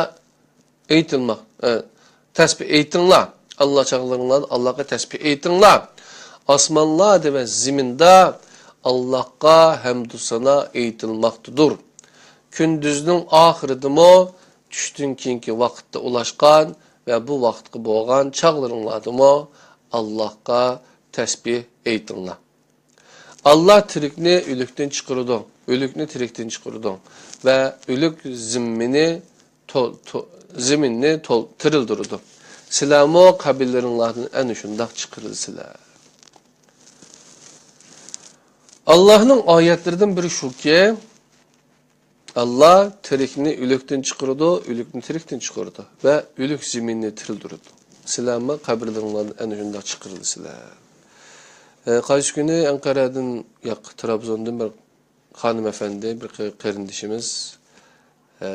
ئېيتىلماق، ئە، تەسبىھ ئېيتىڭلار. ئاللا چاغلىرىڭلاردا ئاللاھقا تەسبىھ ئېيتىڭلار. ئاسمانلاردا ۋە زېمىندا ئاللاھقا ھەمدۇ سانا ئېيتىلماقتىدۇر. كۈندۈزنىڭ ئاخىرىدىمۇ، چۈشتىن كېيىنكى ۋاقىتتا ئۇلاشقان ۋە بۇ ۋاقىتقا بولغان چاغلىرىڭلاردىمۇ ئاللاھقا تەسبىھ ئېيتىڭلار. ئاللا تىرىكنى ئۆلۈكتىن چىقىرىدۇ، ئۆلۈكنى تىرىكتىن چىقىرىدۇ ۋە ئۆلۈك زېمىننى تول-، تو-، زېمىننى تول-، تىرىلدۈرىدۇ. سىلەرمۇ قەبرىلىرىڭلاردىن ئەنە شۇنداق چىقىرىلىسىلەر. ئاللاھنىڭ ئايەتلىرىدىن بىرى شۇكى، ئاللا تىرىكنى ئۆلۈكتىن چىقىرىدۇ، ئۆلۈكنى تىرىكتىن چىقىرىدۇ ۋە ئۆلۈك زېمىننى تىرىلدۈرىدۇ. سىلەرمۇ قەبرىلىرىڭلاردىن ئەنە شۇنداق چىقىرىلىسىلەر. ئە، قايسى كۈنى ئەنقەرەدىن، ياق، ترابزوندىن بىر خانىم ئەپەندى، بىر قېرىندىشىمىز، ئە،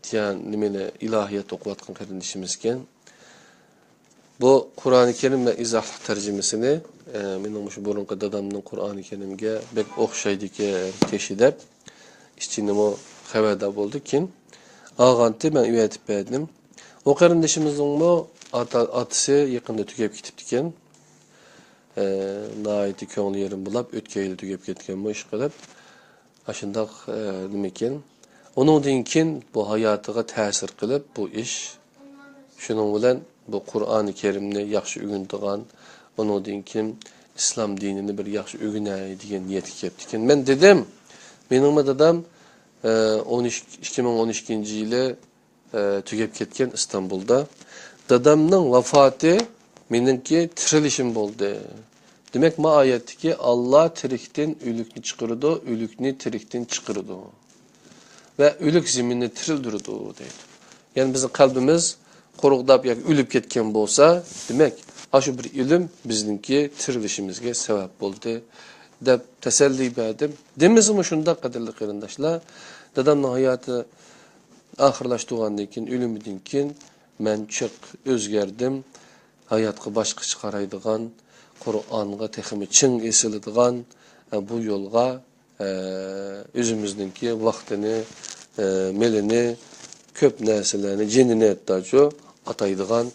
تيەن، نېمىنى، ئىلاھىيات ئوقۇۋاتقان قېرىندىشىمىزكەن. بۇ قۇرئانى كەرىم ۋە ئىزاھلىق تەرجىمىسىنى، ئە، مېنىڭ مۇشۇ بۇرۇنقى دادامنىڭ قۇرئانى كەرىمگە بەك ئوخشايدىكەن تېخى دەپ، ئىچىنىمۇ خەۋەردار بولدى. كېيىن ئالغانتى، مەن ئەۋەتىپ بەردىم. ئۇ قېرىندىشىمىزنىڭمۇ ئاتا-، ئاتىسى يېقىندا تۈگەپ كېتىپتىكەن. ئە، ناھايىتى كۆڭلى يېرىم بولاپ، ئۆتكەن يىلى تۈگەپ كەتكەنمۇ ئىشقىلىپ. ئاشۇنداق، ئە، نېمىكىن. ئۇنىڭدىن كېيىن بۇ ھاياتىغا تەسىر قىلىپ، بۇ ئىش. شۇنىڭ بىلەن بۇ قۇرئانى كەرىمنى ياخشى ئۆگىنىدىغان، ئۇنىڭدىن كېيىن ئىسلام دىنىنى بىر ياخشى ئۆگىنەي دېگەن نىيەتكە كەپتىكەن. مەن دېدىم، مېنىڭمۇ دادام، ئە، ئون ئىككى، ئىككى مىڭ ئون ئىككىنچى يىلى ئە، تۈگەپ كەتكەن ئىستانبۇلدا. دادامنىڭ ۋاپاتى مېنىڭكى تىرىلىشىم بولدى. دېمەك، ما ئايەتتىكى ئاللا تىرىكتىن ئۆلۈكنى چىقىرىدۇ، ئۆلۈكنى تىرىكتىن چىقىرىدۇ. ۋە ئۆلۈك زېمىننى تىرىلدۈرىدۇ، دەيدۇ. يەنى بىزنىڭ قەلبىمىز قۇرۇقداپ ياكى ئۆلۈپ كەتكەن بولسا، دېمەك، ئاشۇ بىر ئىلىم بىزنىڭكى تىرىلىشىمىزگە سەۋەب بولدى، دەپ تەسەللى بەردىم. دېمىسىمۇ شۇنداق، قەدىرلىك قېرىنداشلار، دادامنىڭ ھاياتى ئاخىرلاشتۇرغاندىن كېيىن، ئۆلۈمىدىن كېيىن مەن جىق ئۆزگەردىم. ھاياتقا باشقىچە قارايدىغان، قۇرئانغا تېخىمۇ چىڭ ئېسىلىدىغان، ئە، بۇ يولغا، ئە، ئۆزىمىزنىڭكى ۋاقتىنى، ئە، مېلىنى، كۆپ نەرسىلەرنى، جېنىنى ھەتتاچۇ ئاتايدىغان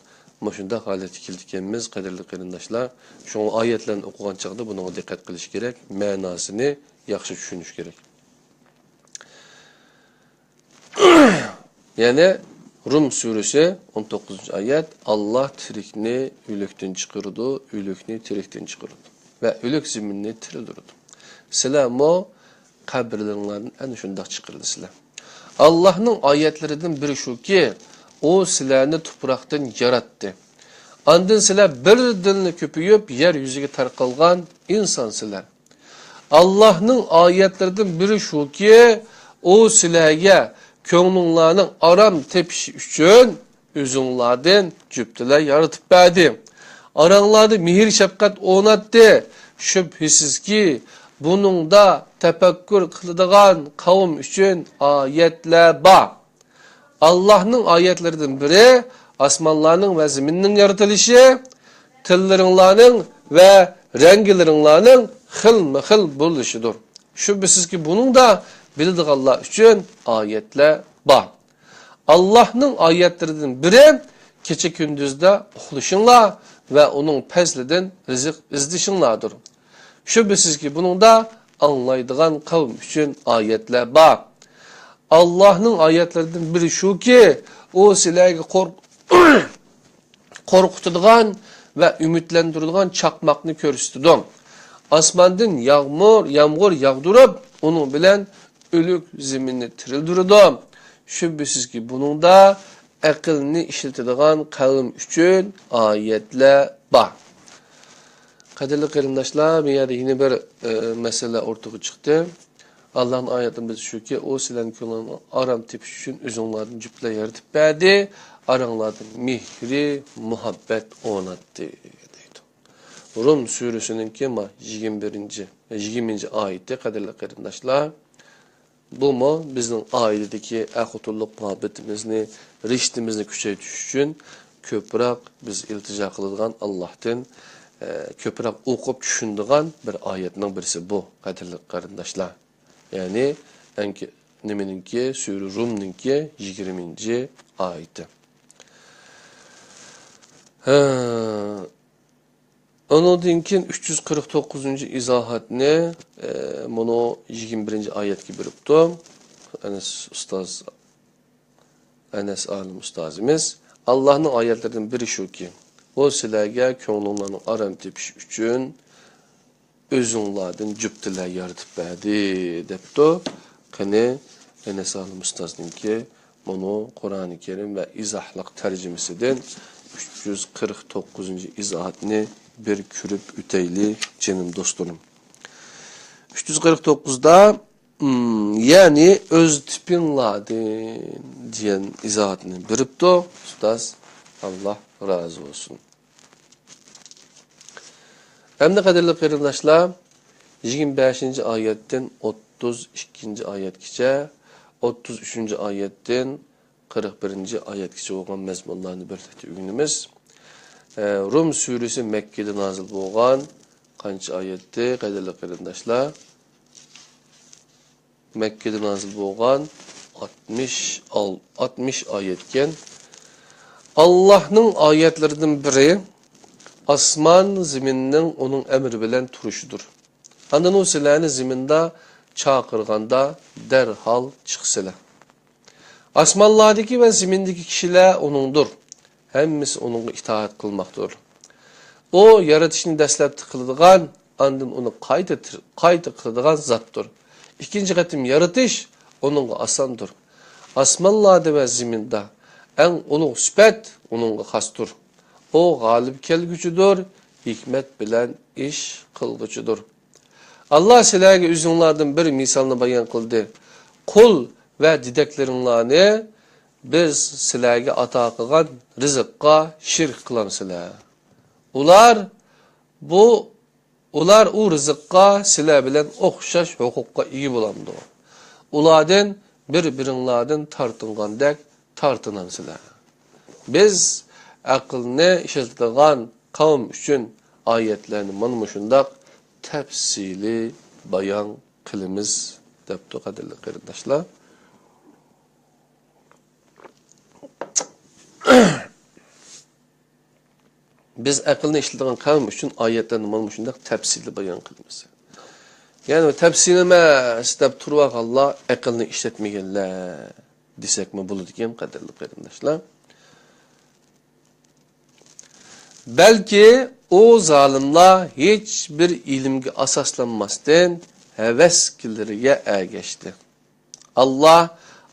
مۇشۇنداق ھالەتكە كېلىدىكەنمىز، قەدىرلىك قېرىنداشلار. شۇڭا ئايەتلەرنى ئوقۇغان چاغدا بۇنىڭغا دىققەت قىلىش كېرەك، مەناسىنى ياخشى چۈشىنىش كېرەك. يەنى رۇم سۈرىسى ئون توققۇزىنچى ئايەت، ئاللا تىرىكنى ئۆلۈكتىن چىقىرىدۇ، ئۆلۈكنى تىرىكتىن چىقىرىدۇ ۋە ئۆلۈك زېمىننى تىرىلدۈرىدۇ. سىلەرمۇ قەبرىلىرىڭلاردىن ئەنە شۇنداق چىقىرىلىسىلەر. ئاللانىڭ ئايەتلىرىدىن بىرى شۇكى، ئۇ سىلەرنى تۇپراقتىن ياراتتى. ئاندىن سىلەر بىردىنلا كۆپىيىپ، يەر يۈزىگە تارقالغان ئىنسانسىلەر. ئاللاھنىڭ ئايەتلىرىدىن بىرى شۇكى، ئۇ سىلەرگە كۆڭلۈڭلارنىڭ ئارام تېپىشى ئۈچۈن ئۆزۈڭلاردىن جۈپتىلەر يارىتىپ بەردى. ئاراڭلاردا مېھىر-شەپقەت ئورناتتى. شۈبھىسىزكى، بۇنىڭدا تەپەككۇر قىلىدىغان قەۋم ئۈچۈن ئايەتلەر بار. ئاللاھنىڭ ئايەتلىرىدىن بىرى ئاسمانلارنىڭ ۋە زېمىننىڭ يارىتىلىشى، تىللىرىڭلارنىڭ ۋە رەڭگىلىرىڭلارنىڭ خىلمۇ خىل بولۇشىدۇر. شۈبھىسىزكى، بۇنىڭدا بىلىدىغانلار ئۈچۈن ئايەتلەر بار. ئاللاھنىڭ ئايەتلىرىدىن بىرى، كېچە-كۈندۈزدە ئۇخلىشىڭلار ۋە ئۇنىڭ پەزلىدىن رىزىق ئىزدىشىڭلاردۇر. شۈبھىسىزكى، بۇنىڭدا ئاڭلايدىغان قەۋم ئۈچۈن ئايەتلەر بار. ئاللاھنىڭ ئايەتلىرىدىن بىرى شۇكى، ئۇ سىلەرگە قورق-، قورقۇتىدىغان ۋە ئۈمىدلەندۈرىدىغان چاقماقنى كۆرسىتىدۇ. ئاسماندىن ياغمۇر، يامغۇر ياغدۇرۇپ، ئۇنىڭ بىلەن ئۆلۈك زېمىننى تىرىلدۈرىدۇ. شۈبھىسىزكى، بۇنىڭدا ئەقىلنى ئىشلىتىدىغان قەۋم ئۈچۈن ئايەتلەر بار. قەدىرلىك قېرىنداشلار، بۇ يەردە يەنە بىر، ئە، مەسىلە ئوتتۇرىغا چىقتى. ئاللاھنىڭ ئايەتلىرىدىن بىرى شۇكى، ئۇ سىلەرنىڭ كۆڭلىڭلارنىڭ ئارام تېپىشى ئۈچۈن ئۆزۈڭلاردىن جۈپتىلەر يارىتىپ بەردى، ئاراڭلاردا مېھرى، مۇھەببەت ئورناتتى، دەيدۇ. رۇم سۈرىسىنىڭكى ما يىگىرمە بىرىنچى، يىگىرمىنچى ئايىتى، قەدىرلىك قېرىنداشلار. بۇمۇ بىزنىڭ ئائىلىدىكى ئەر-خوتۇنلۇق مۇھەببىتىمىزنى، رىشتىمىزنى كۈچەيتىش ئۈچۈن كۆپرەك بىز ئىلتىجا قىلىدىغان ئاللاھتىن، ئە، كۆپرەك ئوقۇپ چۈشىنىدىغان بىر ئايەتنىڭ بىرسى بۇ، قەدىرلىك قېرىنداشلار. يەنى، ئەنكى-، نېمىنىڭكى، سۈرە رۇمنىڭكى يىگىرمىنچى ئايىتى. ھە. ئۇنىڭدىن كېيىن ئۈچ يۈز قىرىق توققۇزىنچى ئىزاھاتنى، ئە، مۇنۇ يىگىرمە بىرىنچى ئايەتكە بېرىپتۇ. ئەنەس ئۇستاز، ئەنەس ئالىم ئۇستازىمىز. ئاللاھنىڭ ئايەتلىرىدىن بىرى شۇكى، ئۇ سىلەرگە كۆڭلۈڭلارنىڭ ئارام تېپىشى ئۈچۈن ئۆزۈڭلاردىن جۈپتىلەر يارىتىپ بەردى، دەپتۇ. قېنى، ئەنەس ئالىم ئۇستازنىڭكى مۇنۇ قۇرئانى كەرىم ۋە ئىزاھلىق تەرجىمىسىدىن ئۈچ يۈز قىرىق توققۇزىنچى ئىزاھاتنى بىر كۆرۈپ ئۆتەيلى، جېنىم دوستلىرىم. ئۈچ يۈز قىرىق توققۇزدا، ئىم، يەنى ئۆز تىپىڭلاردىن دېگەن ئىزاھاتنى بېرىپتۇ ئۇستاز. ئاللا رازى بولسۇن. ئەمدى قەدىرلىك قېرىنداشلار، يىگىرمە بەشىنچى ئايەتتىن ئوتتۇز ئىككىنچى ئايەتكىچە، ئوتتۇز ئۈچىنچى ئايەتتىن قىرىق بىرىنچى ئايەتكىچە بولغان مەزمۇنلارنى بىرلىكتە ئۆگىنىمىز. ئە، رۇم سۈرىسى مەككىدە نازىل بولغان قانچە ئايەتتى، قەدىرلىك قېرىنداشلار؟ مەككىدە نازىل بولغان ئاتمىش ئال-، ئاتمىش ئايەتكەن. ئاللاھنىڭ ئايەتلىرىدىن بىرى ئاسمان زېمىننىڭ ئۇنىڭ ئەمرى بىلەن تۇرۇشىدۇر. ئاندىن ئۇ سىلەرنى زېمىندا چاقىرغاندا دەرھال چىقىسىلەر. ئاسمانلاردىكى ۋە زېمىندىكى كىشىلەر ئۇنىڭدۇر. ھەممىسى ئۇنىڭغا ئىتائەت قىلماقتۇر. ئۇ يارىتىشنى دەسلەپتە قىلىدىغان، ئاندىن ئۇنى قايتا تىر-، قايتا قىلىدىغان زاتتۇر. ئىككىنچى قېتىم يارىتىش ئۇنىڭغا ئاساندۇر. ئاسمانلاردا ۋە زېمىندا ئەڭ ئۇلۇغ سۈپەت ئۇنىڭغا خاستۇر. ئۇ غالىب كەلگۈچىدۇر، ھېكمەت بىلەن ئىش قىلغۇچىدۇر. ئاللا سىلەرگە ئۆزۈڭلاردىن بىر مىسالنى بايان قىلدى. قۇل ۋە دېدەكلىرىڭلارنى بىز سىلەرگە ئاتا قىلغان رىزىققا شېرىك قىلامسىلەر؟ ئۇلار بۇ، ئۇلار ئۇ رىزىققا سىلەر بىلەن ئوخشاش ھوقۇققا ئىگە بولامدۇ؟ ئۇلاردىن بىر-بىرىڭلاردىن تارتىنغاندەك تارتىنامسىلەر؟ بىز ئەقىلنى ئىشلىتىدىغان قەۋم ئۈچۈن ئايەتلەرنى مانا مۇشۇنداق تەپسىلىي بايان قىلىمىز، دەپتۇ، قەدىرلىك قېرىنداشلار. بىز ئەقىلنى ئىشلىتىدىغان قەۋم ئۈچۈن ئايەتلەرنى مانا مۇشۇنداق تەپسىلىي بايان قىلىمىز. يەنى تەپسىلىي ئەمەس دەپ تۇرۇۋالغانلار ئەقىلنى ئىشلەتمىگەنلەر دېسەكمۇ بولىدىكەن، قەدىرلىك قېرىنداشلار. بەلكى ئۇ زالىملار ھېچ بىر ئىلىمگە ئاساسلانماستىن ھەۋەسكىلىرىگە ئەگەشتى. ئاللا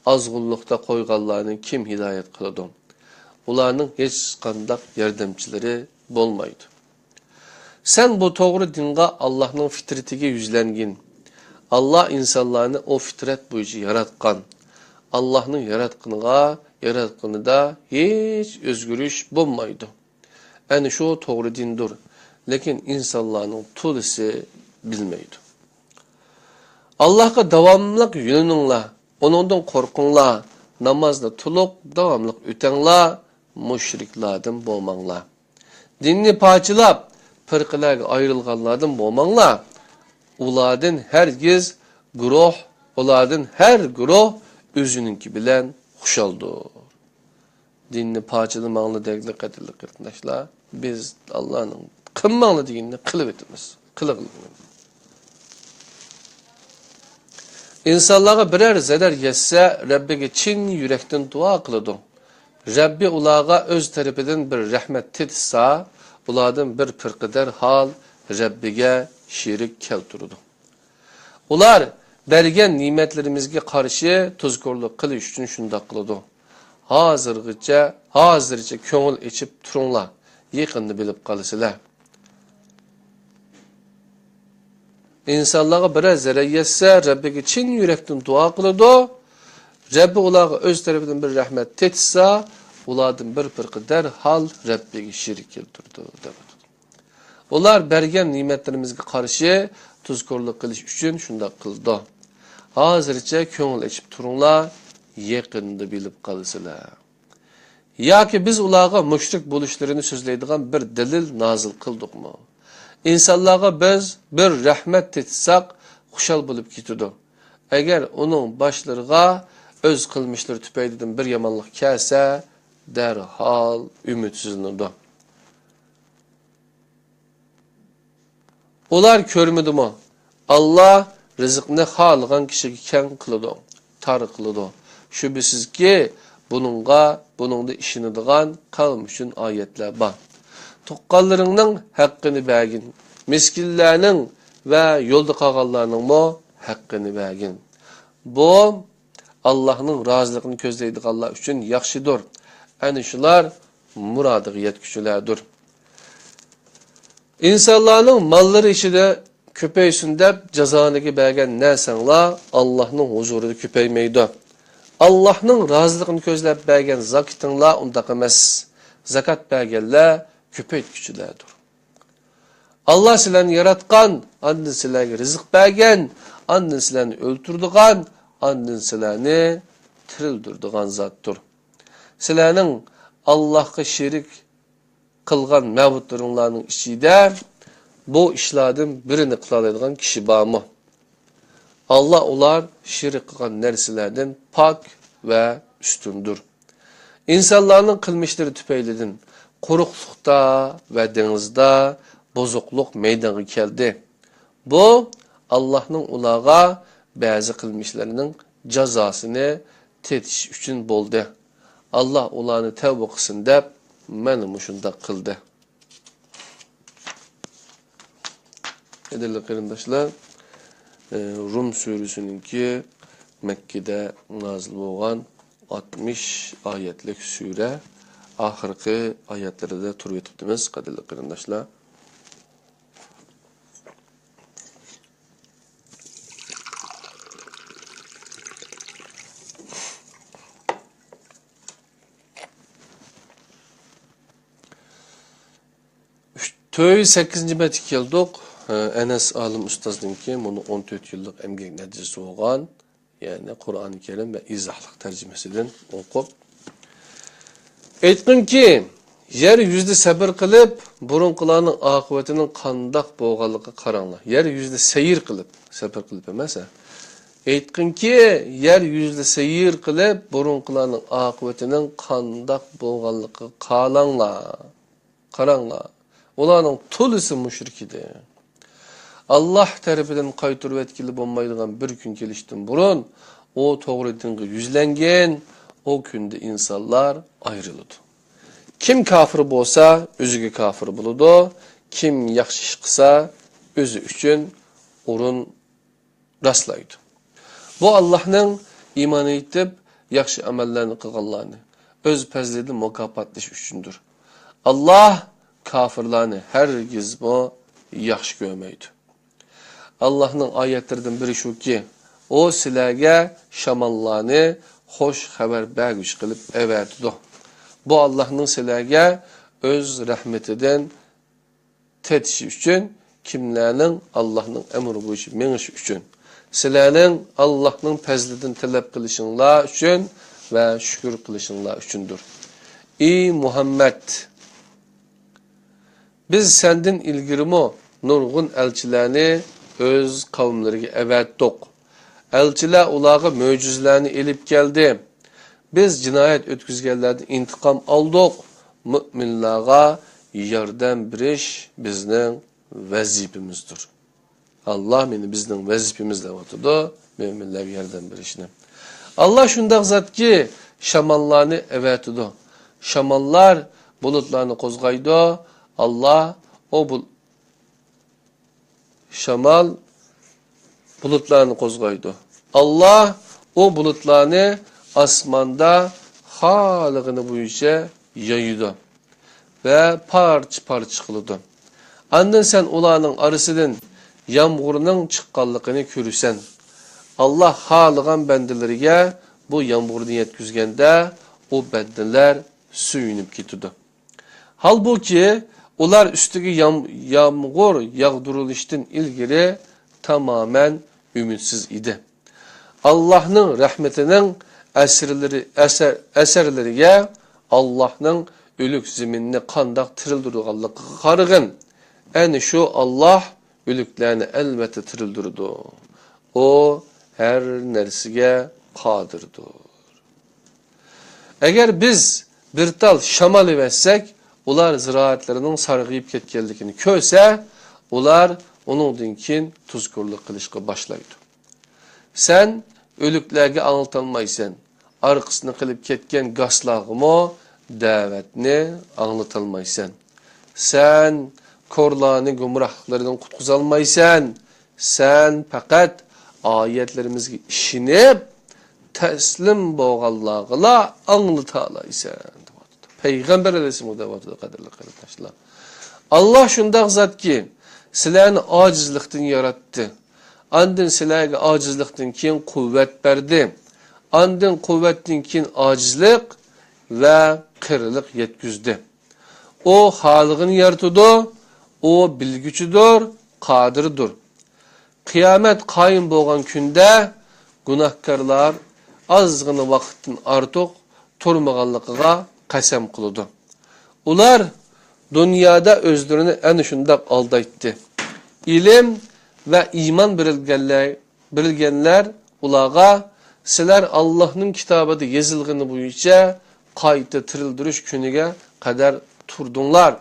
ئازغۇنلۇقتا قويغانلارنى كىم ھىدايەت قىلىدۇ؟ ئۇلارنىڭ ھېچقانداق ياردەمچىلىرى بولمايدۇ. سەن بۇ توغرا دىنغا ئاللانىڭ فىترىتىگە يۈزلەنگىن، ئاللا ئىنسانلارنى ئۇ فىترەت بويىچە ياراتقان. ئاللانىڭ ياراتقىنىغا، ياراتقىنىدا ھېچ ئۆزگىرىش بولمايدۇ. ئەنە شۇ توغرا دىندۇر. لېكىن ئىنسانلارنىڭ تولىسى بىلمەيدۇ. ئاللاھقا داۋاملىق يۆلىنىڭلار، ئۇنىڭدىن قورقۇڭلار، نامازنى تولۇق داۋاملىق ئۆتەڭلار، مۇشرىكلاردىن بولماڭلار. دىننى پارچىلاپ، پىرقىلەرگە ئايرىلغانلاردىن بولماڭلار. ئۇلاردىن ھەرگىز گۇرۇھ، ئۇلاردىن ھەر گۇرۇھ ئۆزىنىڭكى بىلەن خۇشالدۇر. دىننى پارچىلىماڭلار دەيدىغان قېتىملىق قېرىنداشلار. بىز ئاللانىڭ قىلماڭلار دېگىنىنى قىلىۋېتىمىز. قىلىغلىمىز. ئىنسانلارغا بىرەر زەرەر يەتسە، رەببىگە چىن يۈرەكتىن دۇئا قىلىدۇ. رەببى ئۇلارغا ئۆز تەرىپىدىن بىر رەھمەت تېتىتسا، ئۇلاردىن بىر پىرقە دەرھال رەببىگە شېرىك كەلتۈرىدۇ. ئۇلار بەرگەن نېمەتلىرىمىزگە قارشى تۇزكورلۇق قىلىش ئۈچۈن شۇنداق قىلىدۇ. ھازىرغىچە، ھازىرچە كۆڭۈل ئېچىپ تۇرۇڭلار، يېقىندا بىلىپ قالىسىلەر. ئىنسانلارغا بىرەر زەرەر يەتسە، رەببىگە چىن يۈرەكتىن دۇئا قىلىدۇ. رەببى ئۇلارغا ئۆز تەرىپىدىن بىر رەھمەت تېتىتسا، ئۇلاردىن بىر پىرقە دەرھال رەببىگە شېرىك كەلتۈرىدۇ، دەپ. ئۇلار بەرگەن نېمەتلىرىمىزگە قارشى تۇزكورلۇق قىلىش ئۈچۈن شۇنداق قىلىدۇ. ھازىرچە كۆڭۈل ئېچىپ تۇرۇڭلار، يېقىندا بىلىپ قالىسىلەر. ياكى بىز ئۇلارغا مۇشرىك بولۇشلىرىنى سۆزلەيدىغان بىر دەلىل نازىل قىلدۇقمۇ؟ ئىنسانلارغا بىز بىر رەھمەت تېتىتساق، خۇشال بولۇپ كېتىدۇ. ئەگەر ئۇنىڭ باشلىرىغا ئۆز قىلمىشلىرى تۈپەيلىدىن بىر يامانلىق كەلسە، دەرھال ئۈمىدسىزلىنىدۇ. ئۇلار كۆرمىدىمۇ؟ ئاللا رىزىقنى خالىغان كىشىگە كەڭ قىلىدۇ، تار قىلىدۇ. شۈبھىسىزكى، بۇنىڭغا، بۇنىڭدا ئىشىنىدىغان قەۋم ئۈچۈن ئايەتلەر بار. تۇغقانلىرىڭنىڭ ھەققىنى بەرگىن. مىسكىنلەرنىڭ ۋە يولدا قالغانلارنىڭمۇ ھەققىنى بەرگىن. بۇ، ئاللانىڭ رازىلىقىنى كۆزلەيدىغانلار ئۈچۈن ياخشىدۇر. ئەنە شۇلار مۇرادىغا يەتكۈچىلەردۇر. ئىنسانلارنىڭ ماللىرى ئىچىدە كۆپەيسۇن دەپ جازانىگە بەرگەن نەرسەڭلار ئاللانىڭ ھۇزۇرىدا كۆپەيمەيدۇ. ئاللانىڭ رازىلىقىنى كۆزلەپ بەرگەن زاكىتىڭلار ئۇنداق ئەمەس. زاكات بەرگەنلەر كۆپەيتكۈچىلەردۇر. ئاللا سىلەرنى ياراتقان، ئاندىن سىلەرگە رىزىق بەرگەن، ئاندىن سىلەرنى ئۆلتۈرىدىغان، ئاندىن سىلەرنى تىرىلدۈرىدىغان زاتتۇر. سىلەرنىڭ ئاللاھقا شېرىك قىلغان مەبۇدلىرىڭلارنىڭ ئىچىدە بۇ ئىشلاردىن بىرىنى قىلالايدىغان كىشى بارمۇ؟ ئاللا ئۇلار شېرىك قىلغان نەرسىلەردىن پاك ۋە ئۈستۈندۇر. ئىنسانلارنىڭ قىلمىشلىرى تۈپەيلىدىن قۇرۇقلۇقتا ۋە دېڭىزدا بۇزۇقلۇق مەيدانغا كەلدى. بۇ، ئاللاھنىڭ ئۇلارغا بەزى قىلمىشلىرىنىڭ جازاسىنى تېتىشى ئۈچۈن بولدى. ئاللا ئۇلارنى تەۋبە قىلسۇن دەپ، مانا مۇشۇنداق قىلدى. قەدىرلىك قېرىنداشلار، ئە، رۇم سۈرىسىنىڭكى مەككىدە نازىل بولغان ئاتمىش ئايەتلىك سۈرە، ئاخىرقى ئايەتلىرىدە تۇرۇۋېتىپتىمىز، قەدىرلىك قېرىنداشلار. تۆت يۈز سەككىزىنچى بەتكە كەلدۇق. ئەنەس ئالىم ئۇستازنىڭكى مۇنۇ ئون تۆت يىللىق ئەمگەك نەتىجىسى بولغان، يەنى قۇرئان كەرىم ۋە ئىزاھلىق تەرجىمىسىدىن ئوقۇپ، ئېيتقىنكى، يەر يۈزىدە سەبر قىلىپ، بۇرۇنقىلارنىڭ ئاقىۋىتىنىڭ قانداق بولغانلىقىغا قاراڭلار. يەر يۈزىدە سەير قىلىپ، سەپەر قىلىپ ئەمەس، ھە. ئېيتقىنكى، يەر يۈزىدە سەير قىلىپ، بۇرۇنقىلارنىڭ ئاقىۋىتىنىڭ قانداق بولغانلىقىغا قاراڭلار. قاراڭلار، ئۇلارنىڭ تولىسى مۇشرىك ئىدى. ئاللاھ تەرىپىدىن قايتۇرۇۋەتكىلى بولمايدىغان بىر كۈن كېلىشتىن بۇرۇن، ئۇ توغرا دىنغا يۈزلەنگەن، ئۇ كۈندە ئىنسانلار ئايرىلىدۇ. كىم كاپىر بولسا، ئۆزىگە كاپىر بولىدۇ، كىم ياخشى ئىش قىلسا، ئۆزى ئۈچۈن ئورۇن راسلايدۇ. بۇ ئاللاھنىڭ ئىمان ئېيتىپ، ياخشى ئەمەللەرنى قىلغانلارنى ئۆز پەزلىدىن مۇكاپاتلىشى ئۈچۈندۇر. ئاللاھ كاپىرلارنى ھەرگىزمۇ ياخشى كۆرمەيدۇ. ئاللاھنىڭ ئايەتلىرىدىن بىرى شۇكى، ئۇ سىلەرگە شاماللارنى خۇش خەۋەر بەرگۈچى قىلىپ ئەۋەتىدۇ. بۇ ئاللاھنىڭ سىلەرگە ئۆز رەھمىتىدىن تېتىشى ئۈچۈن، كىملەرنىڭ ئاللاھنىڭ ئەمرى بويىچە مېڭىشى ئۈچۈن، سىلەرنىڭ ئاللاھنىڭ پەزلىدىن تەلەپ قىلىشىڭلار ئۈچۈن ۋە شۈكۈر قىلىشىڭلار ئۈچۈندۇر. ئى مۇھەممەد! بىز سەندىن ئىلگىرىمۇ نۇرغۇن ئەلچىلەرنى ئۆز قەۋملىرىگە ئەۋەتتۇق. ئەلچىلەر ئۇلارغا مۆجىزىلەرنى ئېلىپ كەلدى. بىز جىنايەت ئۆتكۈزگەنلەردىن ئىنتىقام ئالدۇق. مۆمىنلارغا ياردەم بېرىش بىزنىڭ ۋەزىپىمىزدۇر. ئاللا مېنى بىزنىڭ ۋەزىپىمىز دەۋاتىدۇ، مۆمىنلەرگە ياردەم بېرىشنى. ئاللا شۇنداق زاتكى، شاماللارنى ئەۋەتىدۇ. شاماللار بۇلۇتلارنى قوزغايدۇ. ئاللا ئۇ بۇ-، شامال بۇلۇتلارنى قوزغايدۇ. ئاللا ئۇ بۇلۇتلارنى ئاسماندا خالىغىنى بويىچە يايىدۇ ۋە پارچە-پارچە قىلىدۇ. ئاندىن سەن ئۇلارنىڭ ئارىسىدىن يامغۇرنىڭ چىققانلىقىنى كۆرىسەن. ئاللا خالىغان بەندىلىرىگە بۇ يامغۇرنى يەتكۈزگەندە، ئۇ بەندىلەر سۆيۈنۈپ كېتىدۇ. ھالبۇكى، ئۇلار ئۈستىگە يام-، يامغۇر ياغدۇرۇلۇشتىن ئىلگىرى تامامەن ئۈمىدسىز ئىدى. ئاللاھنىڭ رەھمىتىنىڭ ئەسىرلىرى، ئەسەر-، ئەسەرلىرىگە، ئاللاھنىڭ ئۆلۈك زېمىننى قانداق تىرىلدۈرىدىغانلىقىغا قارىغىن. ئەنە شۇ ئاللاھ ئۆلۈكلەرنى ئەلۋەتتە تىرىلدۈرىدۇ. ئۇ ھەر نەرسىگە قادىردۇر. ئەگەر بىز بىر تال شامال ئەۋەتسەك، ئۇلار زىرائەتلىرىنىڭ سارغىيىپ كەتكەنلىكىنى كۆرسە، ئۇلار ئۇنىڭدىن كېيىن تۇزكورلۇق قىلىشقا باشلايدۇ. سەن ئۆلۈكلەرگە ئاڭلىتالمايسەن، ئارقىسىنى قىلىپ كەتكەن گاسلارغىمۇ دەۋەتنى ئاڭلىتالمايسەن. سەن كورلارنى گۇمراھلىقلىرىدىن قۇتقۇزالمايسەن. سەن پەقەت ئايەتلىرىمىزگە ئىشىنىپ، تەسلىم بولغانلارغىلا ئاڭلىتالايسەن، دەۋاتىدۇ. پەيغەمبەر ئەلەيھىسسالام دەۋاتىدۇ، قەدىرلىك قېرىنداشلار. ئاللا شۇنداق زاتكى، سىلەرنى ئاجىزلىقتىن ياراتتى. ئاندىن سىلەرگە ئاجىزلىقتىن كېيىن قۇۋۋەت بەردى. ئاندىن قۇۋۋەتتىن كېيىن ئاجىزلىق ۋە قېرىلىق يەتكۈزدى. ئۇ خالىغىنى يارىتىدۇ، ئۇ بىلگۈچىدۇر، قادىردۇر. قىيامەت قايىم بولغان كۈندە گۇناھكارلار ئازغىنا ۋاقىتتىن ئارتۇق تۇرمىغانلىقىغا قەسەم قىلىدۇ. ئۇلار دۇنيادا ئۆزلىرىنى ئەنە شۇنداق ئالدايتتى. ئىلىم ۋە ئىمان بېرىلگەنلەر بىلگەنلەر ئۇلارغا، سىلەر ئاللاھنىڭ كىتابىدا يېزىلغىنى بويىچە قايتا تىرىلدۈرۈش كۈنىگە قەدەر تۇردۇڭلار.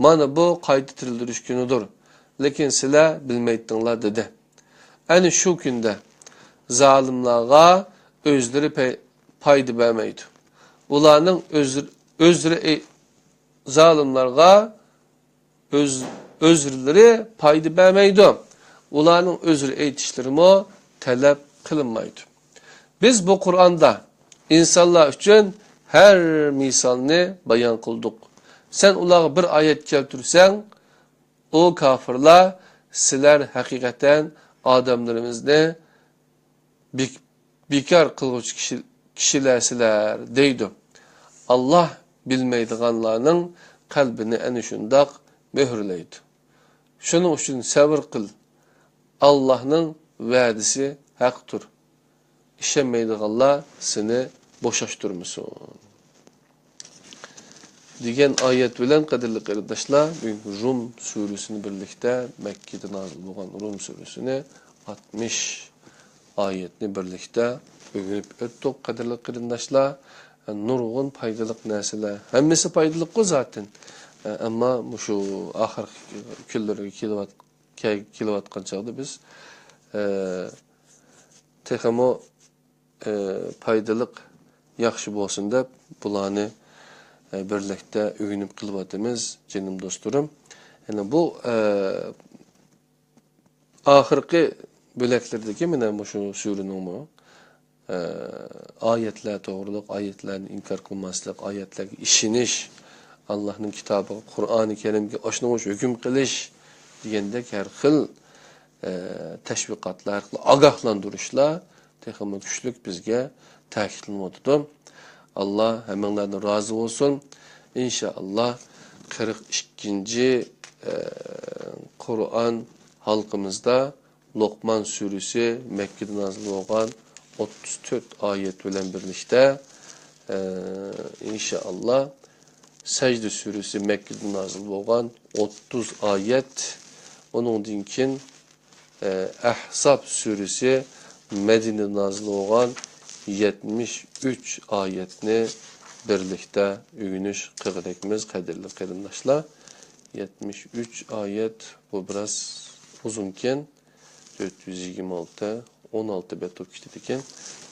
مانا بۇ قايتا تىرىلدۈرۈش كۈنىدۇر. لېكىن سىلەر بىلمەيتتىڭلار، دېدى. ئەنە شۇ كۈندە زالىملارغا ئۆزلىرى پەي-، پايدا بەرمەيدۇ. ئۇلارنىڭ ئۆز-، ئۆزلىرى ئەي-، زالىملارغا ئۆز-، ئۆزرىلىرى پايدا بەرمەيدۇ. ئۇلارنىڭ ئۆزرە ئېيتىشلىرىمۇ تەلەپ قىلىنمايدۇ. بىز بۇ قۇرئاندا ئىنسانلار ئۈچۈن ھەر مىسالنى بايان قىلدۇق. سەن ئۇلارغا بىر ئايەت كەلتۈرسەڭ، ئۇ كاپىرلار، سىلەر ھەقىقەتەن ئادەملىرىمىزنى بىك-، بىكار قىلغۇچى كىشى-، كىشىلەرسىلەر، دەيدۇ. ئاللاھ بىلمەيدىغانلارنىڭ قەلبىنى ئەنە شۇنداق مۆھۈرلەيدۇ. شۇنىڭ ئۈچۈن سەۋر قىل. ئاللاھنىڭ ۋەدىسى ھەقتۇر. ئىشەنمەيدىغانلار سېنى بوشاشتۇرمىسۇن. دېگەن ئايەت بىلەن، قەدىرلىك قېرىنداشلار، بۈگۈنكى رۇم سۈرىسىنى بىرلىكتە، مەككىدە نازىل بولغان رۇم سۈرىسىنى ئاتمىش ئايەتنى بىرلىكتە ئۆگىنىپ ئۆتتۇق، قەدىرلىك قېرىنداشلار. نۇرغۇن پايدىلىق نەرسىلەر، ھەممىسى پايدىلىققۇ زاتەن. ئەمما مۇشۇ ئاخىرقى كۈنلىرىگە كېلىۋات-، كە-، كېلىۋاتقان چاغدا بىز، ئە، تېخىمۇ ئى، پايدىلىق، ياخشى بولسۇن دەپ، بۇلارنى، ئى، بىرلىكتە ئۆگىنىپ قېلىۋاتىمىز، جېنىم دوستلىرىم. يەنى بۇ، ئى، ئاخىرقى بۆلەكلىرىدىكى مانا مۇشۇ سۈرىنىڭمۇ، ئى، ئايەتلەر توغرىلىق، ئايەتلەرنى ئىنكار قىلماسلىق، ئايەتلەرگە ئىشىنىش، ئاللاھنىڭ كىتابىغا، قۇرئانى كەرىمگە ئاشۇنىڭغا ھۆكۈم قىلىش دېگەندەك ھەر خىل ئە، تەشۋىقاتلار، ھەر خىل ئاگاھلاندۇرۇشلار تېخىمۇ كۈچلۈك بىزگە تەكىتلىنىۋاتىدۇ. ئاللا ھەممىڭلاردىن رازى بولسۇن. ئىنشائاللا، قىرىق ئىككىنچى، ئە، قۇرئان ھالقىمىزدا لوقمان سۈرىسى مەككىدە نازىل بولغان ئوتتۇز تۆت ئايەت بىلەن بىرلىكتە، ئە، ئىنشائاللا، سەجدە سۈرىسى مەككىدە نازىل بولغان ئوتتۇز ئايەت، ئۇنىڭدىن كېيىن، ئە، ئەھزاب سۈرىسى مەدىنىدە نازىل بولغان يەتمىش ئۈچ ئايەتنى بىرلىكتە ئۆگىنىش قىلغۇدەكمىز، قەدىرلىك قېرىنداشلار. يەتمىش ئۈچ ئايەت، بۇ بىراز ئۇزۇنكەن. تۆت يۈز يىگىرمە ئالتە، ئون ئالتە بەت بولۇپ كېتىدىكەن.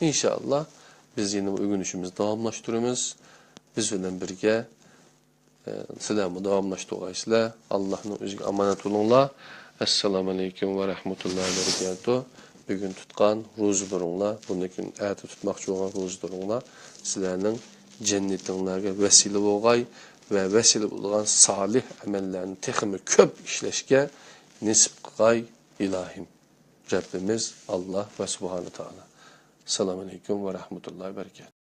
ئىنشائاللا، بىز يەنە ئۆگىنىشىمىزنى داۋاملاشتۇرىمىز. بىز بىلەن بىرگە، ئە، سىلەرمۇ داۋاملاشتۇرغايسىلەر. ئاللانىڭ ئۆزىگە ئامانەت بولۇڭلار. ئەسسالامۇ ئەلەيكۇم ۋە رەھمەتۇللاھى ۋە بەرىكاتۇھ. بۈگۈن تۇتقان روزىلىرىڭلار، بۇندىن كېيىن ئەتە تۇتماقچى بولغان روزىلىرىڭلار سىلەرنىڭ جەننىتىڭلارغا ۋەسىلە بولغاي ۋە ۋەسىلە بولىدىغان سالىھ ئەمەللەرنى تېخىمۇ كۆپ ئىشلەشكە نېسىپ قىلغاي، ئىلاھىم. رەببىمىز ئاللا ۋە سۇبھانە تائالا. ئەسسالامۇ ئەلەيكۇم ۋە رەھمەتۇللاھى ۋە بەرىكاتۇھ.